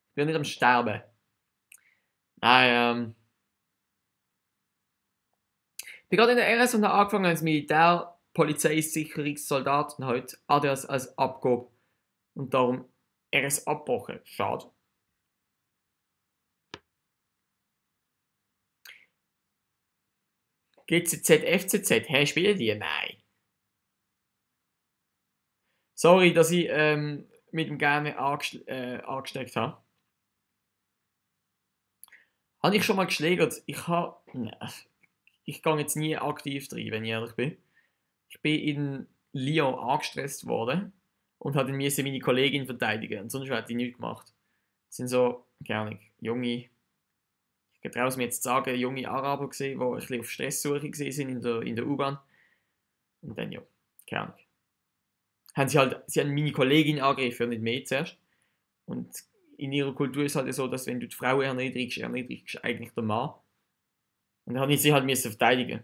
Ich bin nicht am Sterben. Nein, ich bin gerade in der RS und habe angefangen als Militär, Polizeisicherungssoldat und heute ADS als Abgabe. Und darum RS abgebrochen. Schade. GCZ, FCZ, hä, spielen die? Nein. Sorry, dass ich mit dem gerne angesteckt habe. Habe ich schon mal geschlägert? Ich gehe jetzt nie aktiv rein, wenn ich ehrlich bin. Ich bin in Lyon angestresst worden und habe dann meine Kollegin verteidigen. Und sonst hätte ich nichts gemacht. Das sind so, gerne junge, ich traue es mir jetzt zu sagen, junge Araber gesehen, die ein bisschen auf Stresssuche sind in der U-Bahn. Und dann ja, keine Ahnung. Sie haben meine Kollegin angegriffen und nicht mehr zuerst. Und in ihrer Kultur ist es halt so, dass wenn du die Frau erniedrigst du eigentlich den Mann. Und dann habe ich sie halt verteidigen.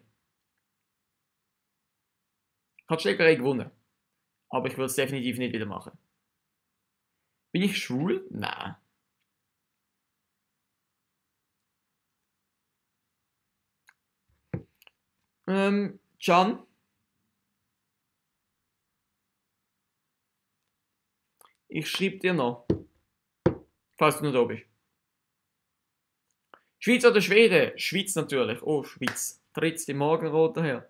Ich habe die Schlägerei gewonnen. Aber ich würde es definitiv nicht wieder machen. Bin ich schwul? Nein. Can? Ich schreibe dir noch. Falls du noch da bist. Schweiz oder Schweden? Schweiz natürlich. Oh, Schweiz. Trittst im Morgenrot daher.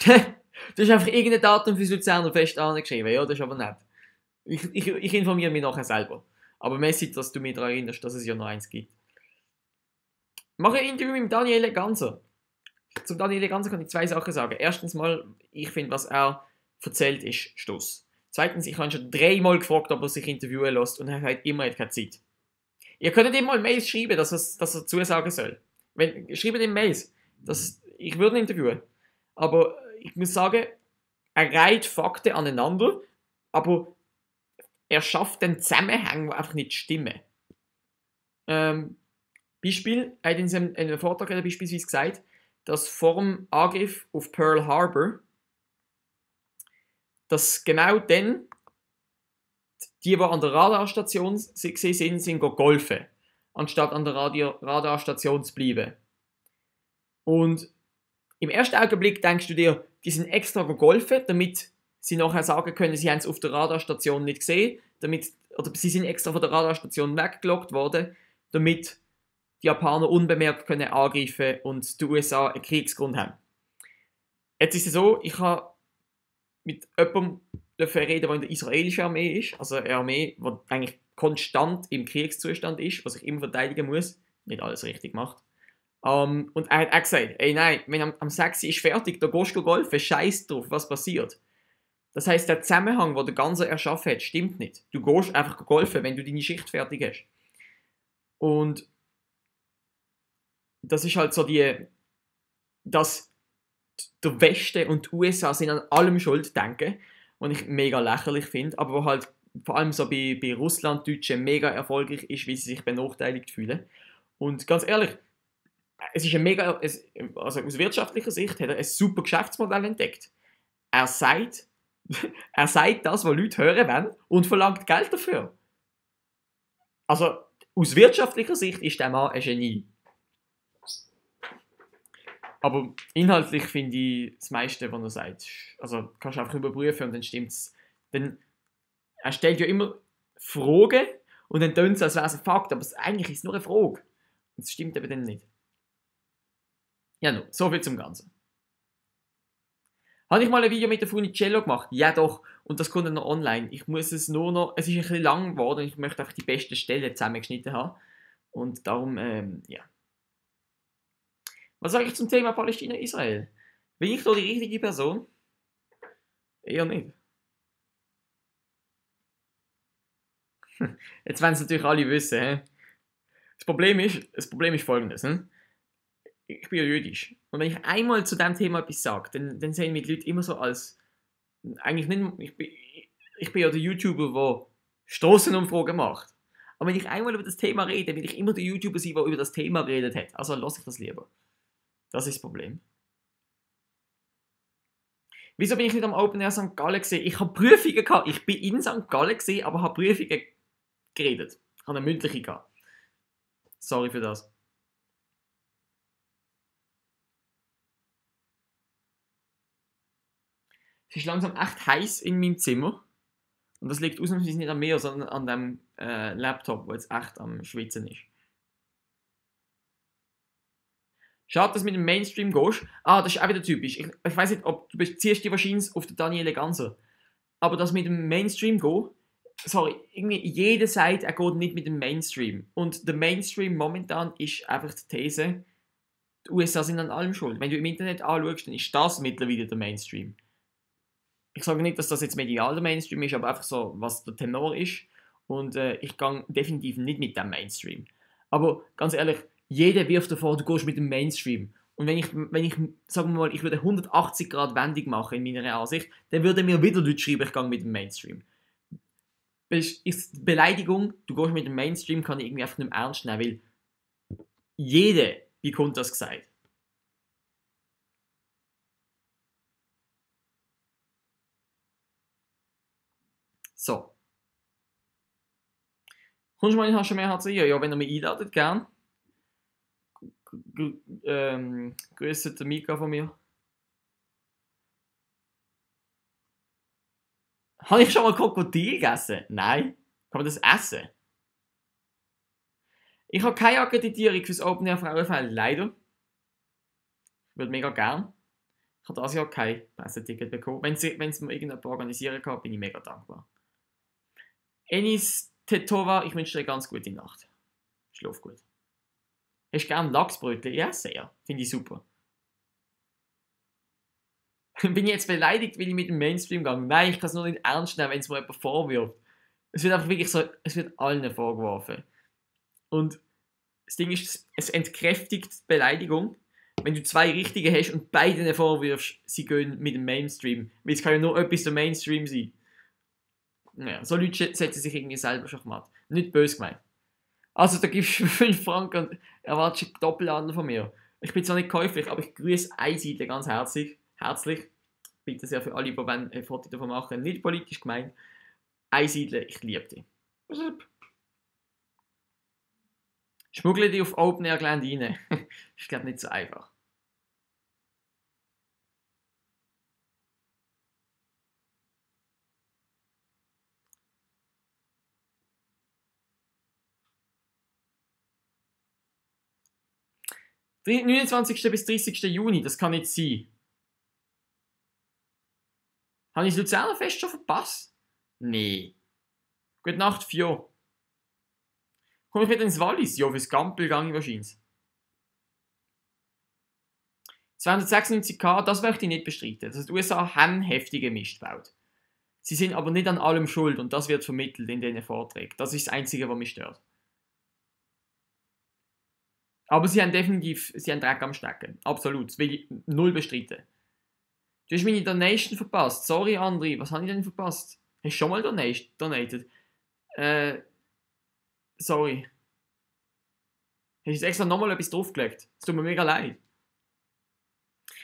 Du hast einfach irgendein Datum für das Luzerner Fest angeschrieben. Ja, das ist aber nett. Ich informiere mich nachher selber. Aber mäßig, dass du mich daran erinnerst, dass es ja noch eins gibt. Mache ein Interview mit Daniele Ganser. Zum Daniele Ganser kann ich 2 Sachen sagen. Erstens mal, ich finde, was er erzählt, ist Stoss. Zweitens, ich habe ihn schon 3 Mal gefragt, ob er sich interviewen lässt und er hat immer keine Zeit. Ihr könnt ihm mal Mails schreiben, dass er zusagen soll. Schreibt ihm Mails. Ich würde ihn interviewen. Aber ich muss sagen, er reiht Fakten aneinander, aber er schafft den Zusammenhang, der einfach nicht stimmen. Beispiel, er hat in einem Vortrag beispielsweise gesagt, dass vor dem Angriff auf Pearl Harbor, dass genau dann die an der Radarstation sind golfen, anstatt an der Radarstation zu bleiben. Und im ersten Augenblick denkst du dir, die sind extra golfen, damit sie nachher sagen können, sie haben es auf der Radarstation nicht gesehen, oder sie sind extra von der Radarstation weggelockt worden, damit die Japaner unbemerkt können angreifen und die USA einen Kriegsgrund haben. Jetzt ist es so, ich habe mit jemandem reden, der in der israelischen Armee ist, also eine Armee, die eigentlich konstant im Kriegszustand ist, was ich immer verteidigen muss, nicht alles richtig macht. Und er hat auch gesagt, ey nein, wenn am 6 ist fertig, da gehst du golfen, scheiß drauf, was passiert. Das heisst, der Zusammenhang, den der Ganze erschaffen hat, stimmt nicht. Du gehst einfach golfen, wenn du deine Schicht fertig hast. Und das ist halt so dass der Westen und die USA sind an allem schuld, denken, was ich mega lächerlich finde, aber wo halt vor allem so bei Russlanddeutschen mega erfolgreich ist, wie sie sich benachteiligt fühlen. Und ganz ehrlich, es ist also aus wirtschaftlicher Sicht hat er ein super Geschäftsmodell entdeckt. Er sagt das, was Leute hören wollen und verlangt Geld dafür. Also aus wirtschaftlicher Sicht ist der Mann ein Genie. Aber inhaltlich finde ich das meiste, was er sagt, also kannst du einfach überprüfen und dann stimmt es. Er stellt ja immer Fragen und dann tönt es, als wäre es ein Fakt, aber eigentlich ist es nur eine Frage. Und das stimmt eben dann nicht. Ja, no, so viel zum Ganzen. Habe ich mal ein Video mit der Funicello gemacht? Ja doch, und das kommt dann noch online. Ich muss es nur noch, es ist ein bisschen lang geworden, ich möchte einfach die besten Stellen zusammengeschnitten haben. Und darum, ja. Was sage ich zum Thema Palästina-Israel? Bin ich da die richtige Person? Eher nicht. Jetzt werden es natürlich alle wissen. He? Das Problem ist folgendes. He? Ich bin ja jüdisch. Und wenn ich einmal zu diesem Thema etwas sage, dann sehen mich die Leute immer so als. Eigentlich nicht. Ich bin ja der YouTuber, der Strassenumfragen macht. Aber wenn ich einmal über das Thema rede, will ich immer der YouTuber sein, der über das Thema geredet hat. Also lasse ich das lieber. Das ist das Problem. Wieso bin ich nicht am Open Air St. Gallen gesehen? Ich habe Prüfungen gehabt. Ich bin in St. Gallen gesehen, aber habe Prüfungen geredet. Ich habe eine mündliche gehabt. Sorry für das. Es ist langsam echt heiß in meinem Zimmer. Und das liegt ausnahmsweise nicht an mir, sondern an dem Laptop, der jetzt echt am Schwitzen ist. Schade, dass du mit dem Mainstream gehst. Ah, das ist auch wieder typisch. Ich weiß nicht, ob du beziehst dich wahrscheinlich auf den Daniele Ganser. Aber das mit dem Mainstream gehen, sorry, irgendwie jeder sagt, er geht nicht mit dem Mainstream. Und der Mainstream momentan ist einfach die These, die USA sind an allem schuld. Wenn du im Internet anschaust, dann ist das mittlerweile der Mainstream. Ich sage nicht, dass das jetzt medial der Mainstream ist, aber einfach so, was der Tenor ist. Und ich gehe definitiv nicht mit dem Mainstream. Aber ganz ehrlich, jeder wirft davor, du gehst mit dem Mainstream. Und wenn ich sagen wir mal, ich würde 180 Grad Wendung machen in meiner Ansicht, dann würde mir wieder Leute schreiben, ich gehe mit dem Mainstream. Ist Beleidigung, du gehst mit dem Mainstream, kann ich irgendwie einfach nicht mehr ernst nehmen, weil jeder bekommt das gesagt. So. Kommst du mal in Hast du mehr HCI? Ja, wenn ihr mich einladet, gern. Grüße der Mika von mir. Habe ich schon mal Krokodil gegessen? Nein. Kann man das essen? Ich habe keine Akkreditierung fürs Open Air Frauenfeld, leider. Ich würde mega gern. Ich habe dieses Jahr kein Presseticket bekommen. Wenn es mir irgendjemand organisieren kann, bin ich mega dankbar. Enis Tetova, ich wünsche dir eine ganz gute Nacht. Schlaf gut. Hast du gern Lachsbrötchen? Ja, sehr. Finde ich super. Bin ich jetzt beleidigt, weil ich mit dem Mainstream gehe? Nein, ich kann es nur nicht ernst nehmen, wenn es mir jemand vorwirft. Es wird einfach wirklich so, es wird allen vorgeworfen. Und das Ding ist, es entkräftigt die Beleidigung, wenn du zwei Richtige hast und beiden vorwirfst, sie gehen mit dem Mainstream. Weil es kann ja nur etwas der Mainstream sein. Ja, so Leute setzen sich irgendwie selber Schachmatt. Nicht böse gemeint. Also, da gibst du 5 Franken und erwartest einen Doppelladen von mir. Ich bin zwar nicht käuflich, aber ich grüße Einsiedler ganz herzlich. Bitte sehr für alle, die ein Foto davon machen. Nicht politisch gemeint. Einsiedler, ich liebe dich. Schmuggle dich auf Open Air Gelände rein. Ist, glaube nicht so einfach. Der 29. bis 30. Juni, das kann nicht sein. Habe ich das Luzerner Fest schon verpasst? Nee. Gute Nacht, Fio. Komme ich wieder ins Wallis? Ja, fürs Gampel gehe ich wahrscheinlich. 296k, das möchte ich nicht bestreiten. Dass die USA haben heftige Mist gebaut. Sie sind aber nicht an allem schuld und das wird vermittelt in diesen Vorträgen. Das ist das Einzige, was mich stört. Aber sie haben definitiv Dreck am Stecken. Absolut. Das will ich null bestreiten. Du hast meine Donation verpasst. Sorry, André. Was habe ich denn verpasst? Hast du schon mal donated? Sorry. Hast du jetzt extra nochmal etwas draufgelegt? Es tut mir mega leid.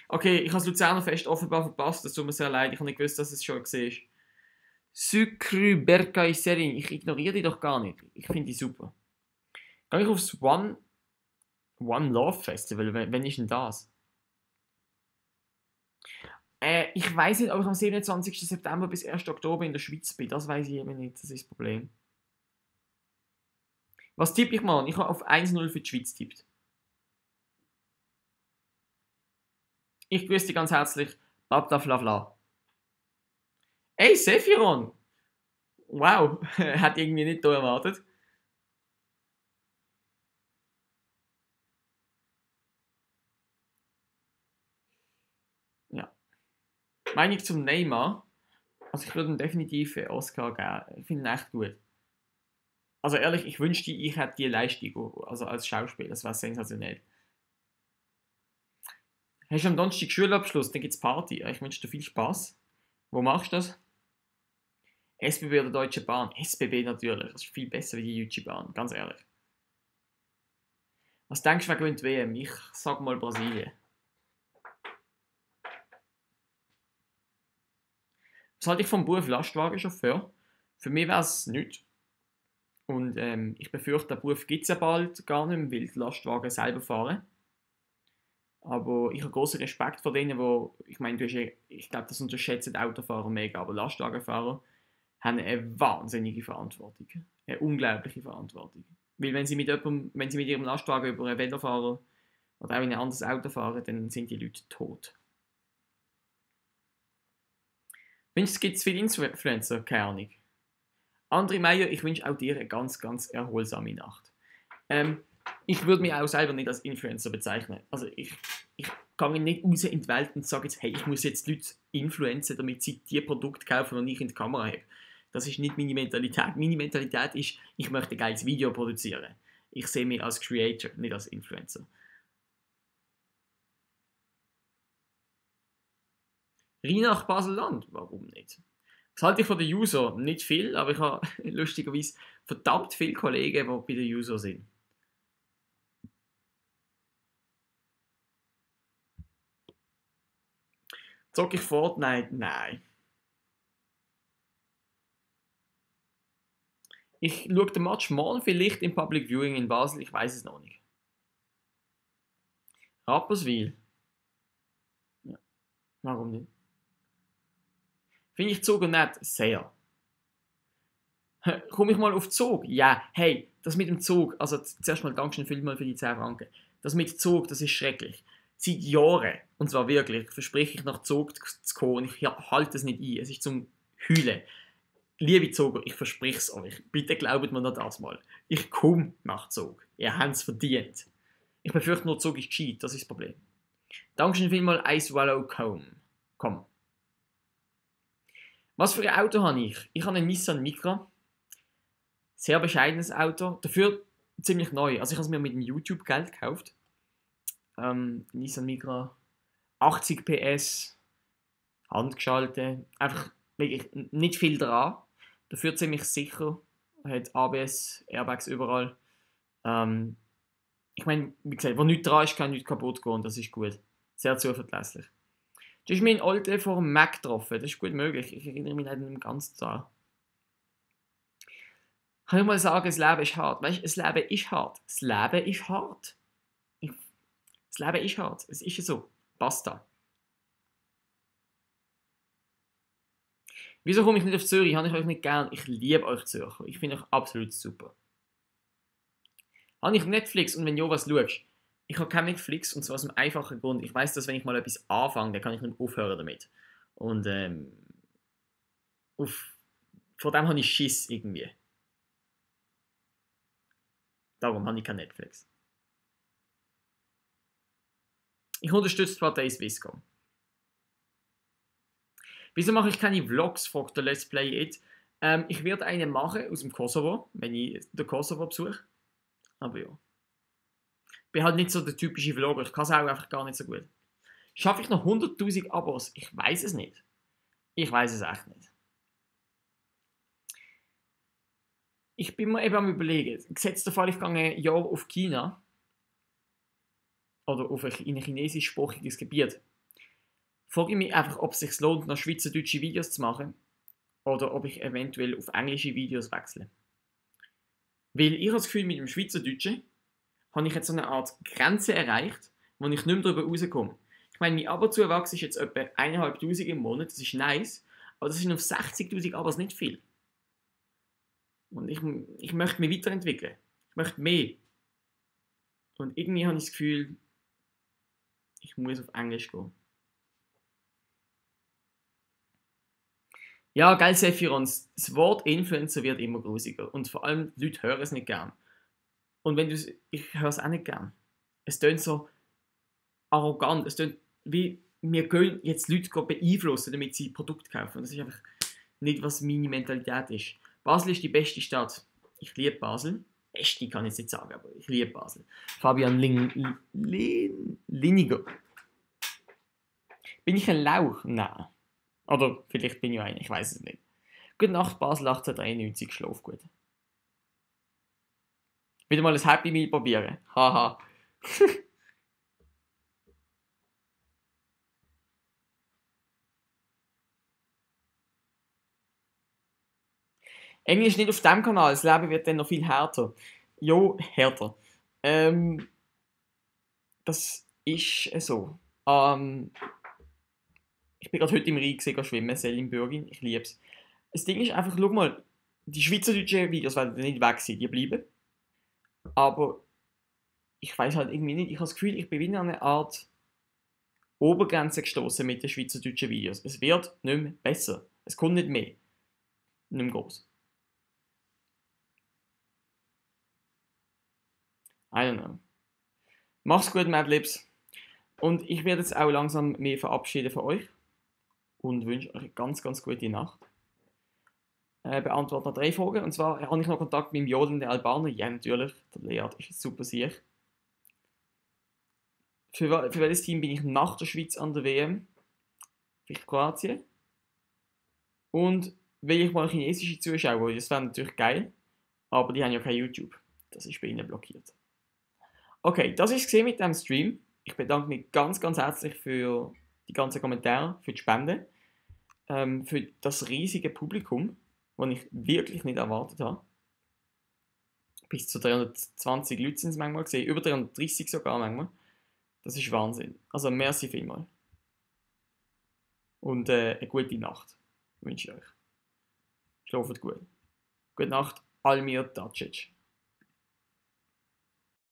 Okay, ich habe das Luzerner Fest offenbar verpasst. Das tut mir sehr leid. Ich habe nicht gewusst, dass es schon gesehen ist. Sukru Berkay Serin. Ich ignoriere die doch gar nicht. Ich finde die super. Gehe ich aufs One Love Festival? Wann ist denn das? Ich weiß nicht, ob ich am 27. September bis 1. Oktober in der Schweiz bin. Das weiß ich eben nicht. Das ist das Problem. Was tippe ich mal? Ich habe auf 1-0 für die Schweiz tippt. Ich grüße dich ganz herzlich. Babdaflavla. Ey, Sephiron! Wow, hat irgendwie nicht da erwartet. Meinung zum Neymar. Also ich würde ihm definitiv einen Oscar geben. Ich finde ihn echt gut. Also ehrlich, ich wünschte, ich hätte die Leistung, also als Schauspieler. Das wäre sensationell. Hast du am Donnerstag Schulabschluss, dann gibt es Party. Ich wünsche dir viel Spaß. Wo machst du das? SBB oder Deutsche Bahn? SBB natürlich. Das ist viel besser wie die Deutsche Bahn, ganz ehrlich. Was denkst du, wer gewinnt die WM? Ich sag mal Brasilien. Was halte ich vom Beruf Lastwagenchauffeur? Für mich wäre es nichts. Und ich befürchte, den Beruf gibt es ja bald gar nicht mehr, weil die Lastwagen selber fahren. Aber ich habe großen Respekt vor denen, die, ich meine, ich glaube, das unterschätzen Autofahrer mega, aber Lastwagenfahrer haben eine wahnsinnige Verantwortung. Eine unglaubliche Verantwortung. Weil wenn sie mit ihrem Lastwagen über einen Velofahrer oder auch in ein anderes Auto fahren, dann sind die Leute tot. Findest du, es gibt viele Influencer? Keine Ahnung. André Meyer, ich wünsche auch dir eine ganz, ganz erholsame Nacht. Ich würde mich auch selber nicht als Influencer bezeichnen. Also ich gehe nicht raus in die Welt und sage jetzt, hey, ich muss jetzt Leute influenzen, damit sie die Produkte kaufen, die ich in die Kamera habe. Das ist nicht meine Mentalität. Meine Mentalität ist, ich möchte ein geiles Video produzieren. Ich sehe mich als Creator, nicht als Influencer. Rein nach Basel-Land, warum nicht? Was halte ich von den User? Nicht viel, aber ich habe lustigerweise verdammt viele Kollegen, die bei den User sind. Zocke ich Fortnite? Nein. Ich schaue den Match morgen vielleicht im Public Viewing in Basel, ich weiß es noch nicht. Rapperswil? Ja, warum nicht? Finde ich Zug nett? Sehr. Komme ich mal auf Zug? Ja, hey, das mit dem Zug, also zuerst mal Dankeschön vielmal für die 10 Franken. Das mit Zug, das ist schrecklich. Seit Jahren, und zwar wirklich, verspreche ich nach Zug zu kommen und ich halte es nicht ein. Es ist zum Heulen. Liebe Zoger, ich verspreche es euch. Bitte glaubt mir noch das mal. Ich komme nach Zug. Ihr habt es verdient. Ich befürchte nur, Zug ist gescheit, das ist das Problem. Dankeschön vielmal, I swallow comb. Komm. Was für ein Auto habe ich? Ich habe einen Nissan Micra. Sehr bescheidenes Auto. Dafür ziemlich neu. Also ich habe es mir mit dem YouTube-Geld gekauft. Nissan Micra. 80 PS. Handgeschaltet. Einfach wirklich nicht viel dran. Dafür ziemlich sicher. Hat ABS, Airbags überall. Ich meine, wie gesagt, wo nichts dran ist, kann nichts kaputt gehen. Das ist gut. Sehr zuverlässig. Du hast meinen Alten vor dem Mac getroffen. Das ist gut möglich. Ich erinnere mich nicht an ganz daran. Kann ich mal sagen, das Leben ist hart. Weißt du, das Leben ist hart. Das Leben ist hart. Das Leben ist hart. Es ist so. Basta. Wieso komme ich nicht auf Zürich? Habe ich euch nicht gern? Ich liebe euch Zürcher. Ich finde euch absolut super. Habe ich Netflix und wenn du was schaust? Ich habe kein Netflix und zwar aus einem einfachen Grund. Ich weiß, dass wenn ich mal etwas anfange, dann kann ich nicht aufhören damit. Und vor dem habe ich Schiss irgendwie. Darum habe ich kein Netflix. Ich unterstütze die Partei Swisscom. Wieso mache ich keine Vlogs, fragt der Let's Play It. Ich werde eine machen aus dem Kosovo, wenn ich den Kosovo besuche. Aber ja. Ich bin halt nicht so der typische Vlogger, ich kann es auch einfach gar nicht so gut. Schaffe ich noch 100.000 Abos? Ich weiß es nicht. Ich weiß es echt nicht. Ich bin mir eben am überlegen, gesetzt der Fall, ich gehe ein Jahr auf China oder in ein chinesischsprachiges Gebiet, frage ich mich einfach, ob es sich lohnt, noch schweizerdeutsche Videos zu machen oder ob ich eventuell auf englische Videos wechsle. Weil ich habe das Gefühl, mit dem Schweizerdeutschen habe ich jetzt so eine Art Grenze erreicht, wo ich nicht mehr darüber rauskomme. Ich meine, mein Abo-Zuwachs ist jetzt etwa 1'500 im Monat, das ist nice, aber das sind auf 60.000 Abos nicht viel. Und ich möchte mich weiterentwickeln. Ich möchte mehr. Und irgendwie habe ich das Gefühl, ich muss auf Englisch gehen. Ja, geil, Sephirons. Das Wort Influencer wird immer grusiger. Und vor allem, die Leute hören es nicht gern. Und ich höre es auch nicht gern. Es tönt so arrogant. Es tönt wie wir können jetzt Leute beeinflussen, damit sie Produkte kaufen. Das ist einfach nicht, was meine Mentalität ist. Basel ist die beste Stadt. Ich liebe Basel. Beste kann ich jetzt nicht sagen, aber ich liebe Basel. Fabian Liniger. Bin ich ein Lauch? Nein. Oder vielleicht bin ich einer, ich weiß es nicht. Gute Nacht, Basel 1893, schlaf gut. Wieder mal ein Happy Meal probieren. Haha. Englisch nicht auf dem Kanal, das Leben wird dann noch viel härter. Jo, härter. Das ist so. Ich bin gerade heute im Rhein gesehen, schwimmen, Selim-Bürgin, ich liebe es. Das Ding ist einfach, schau mal, die schweizerdeutschen Videos werden nicht weg sein, die bleiben. Aber ich weiß halt irgendwie nicht, ich habe das Gefühl, ich bin wieder an eine Art Obergrenze gestoßen mit den schweizerdeutschen Videos. Es wird nicht mehr besser. Es kommt nicht mehr. Nicht mehr groß. I don't know. Mach's gut, Madlibs. Und ich werde jetzt auch langsam mehr verabschieden von euch. Und wünsche euch eine ganz, ganz gute Nacht. Beantworte noch 3 Fragen. Und zwar, habe ich noch Kontakt mit dem jodelnden Albaner? Ja, natürlich. Der Lead ist jetzt super sicher. Für welches Team bin ich nach der Schweiz an der WM? Vielleicht Kroatien. Und will ich mal chinesische Zuschauer? Das wäre natürlich geil. Aber die haben ja kein YouTube. Das ist bei ihnen blockiert. Okay, das ist es mit diesem Stream. Ich bedanke mich ganz, ganz herzlich für die ganzen Kommentare, für die Spenden, für das riesige Publikum, das ich wirklich nicht erwartet habe. Bis zu 320 Leute sind es manchmal gesehen, über 330 sogar manchmal. Das ist Wahnsinn. Also merci vielmals. Und eine gute Nacht wünsche ich euch. Schlaft gut. Gute Nacht, Almir Dacic.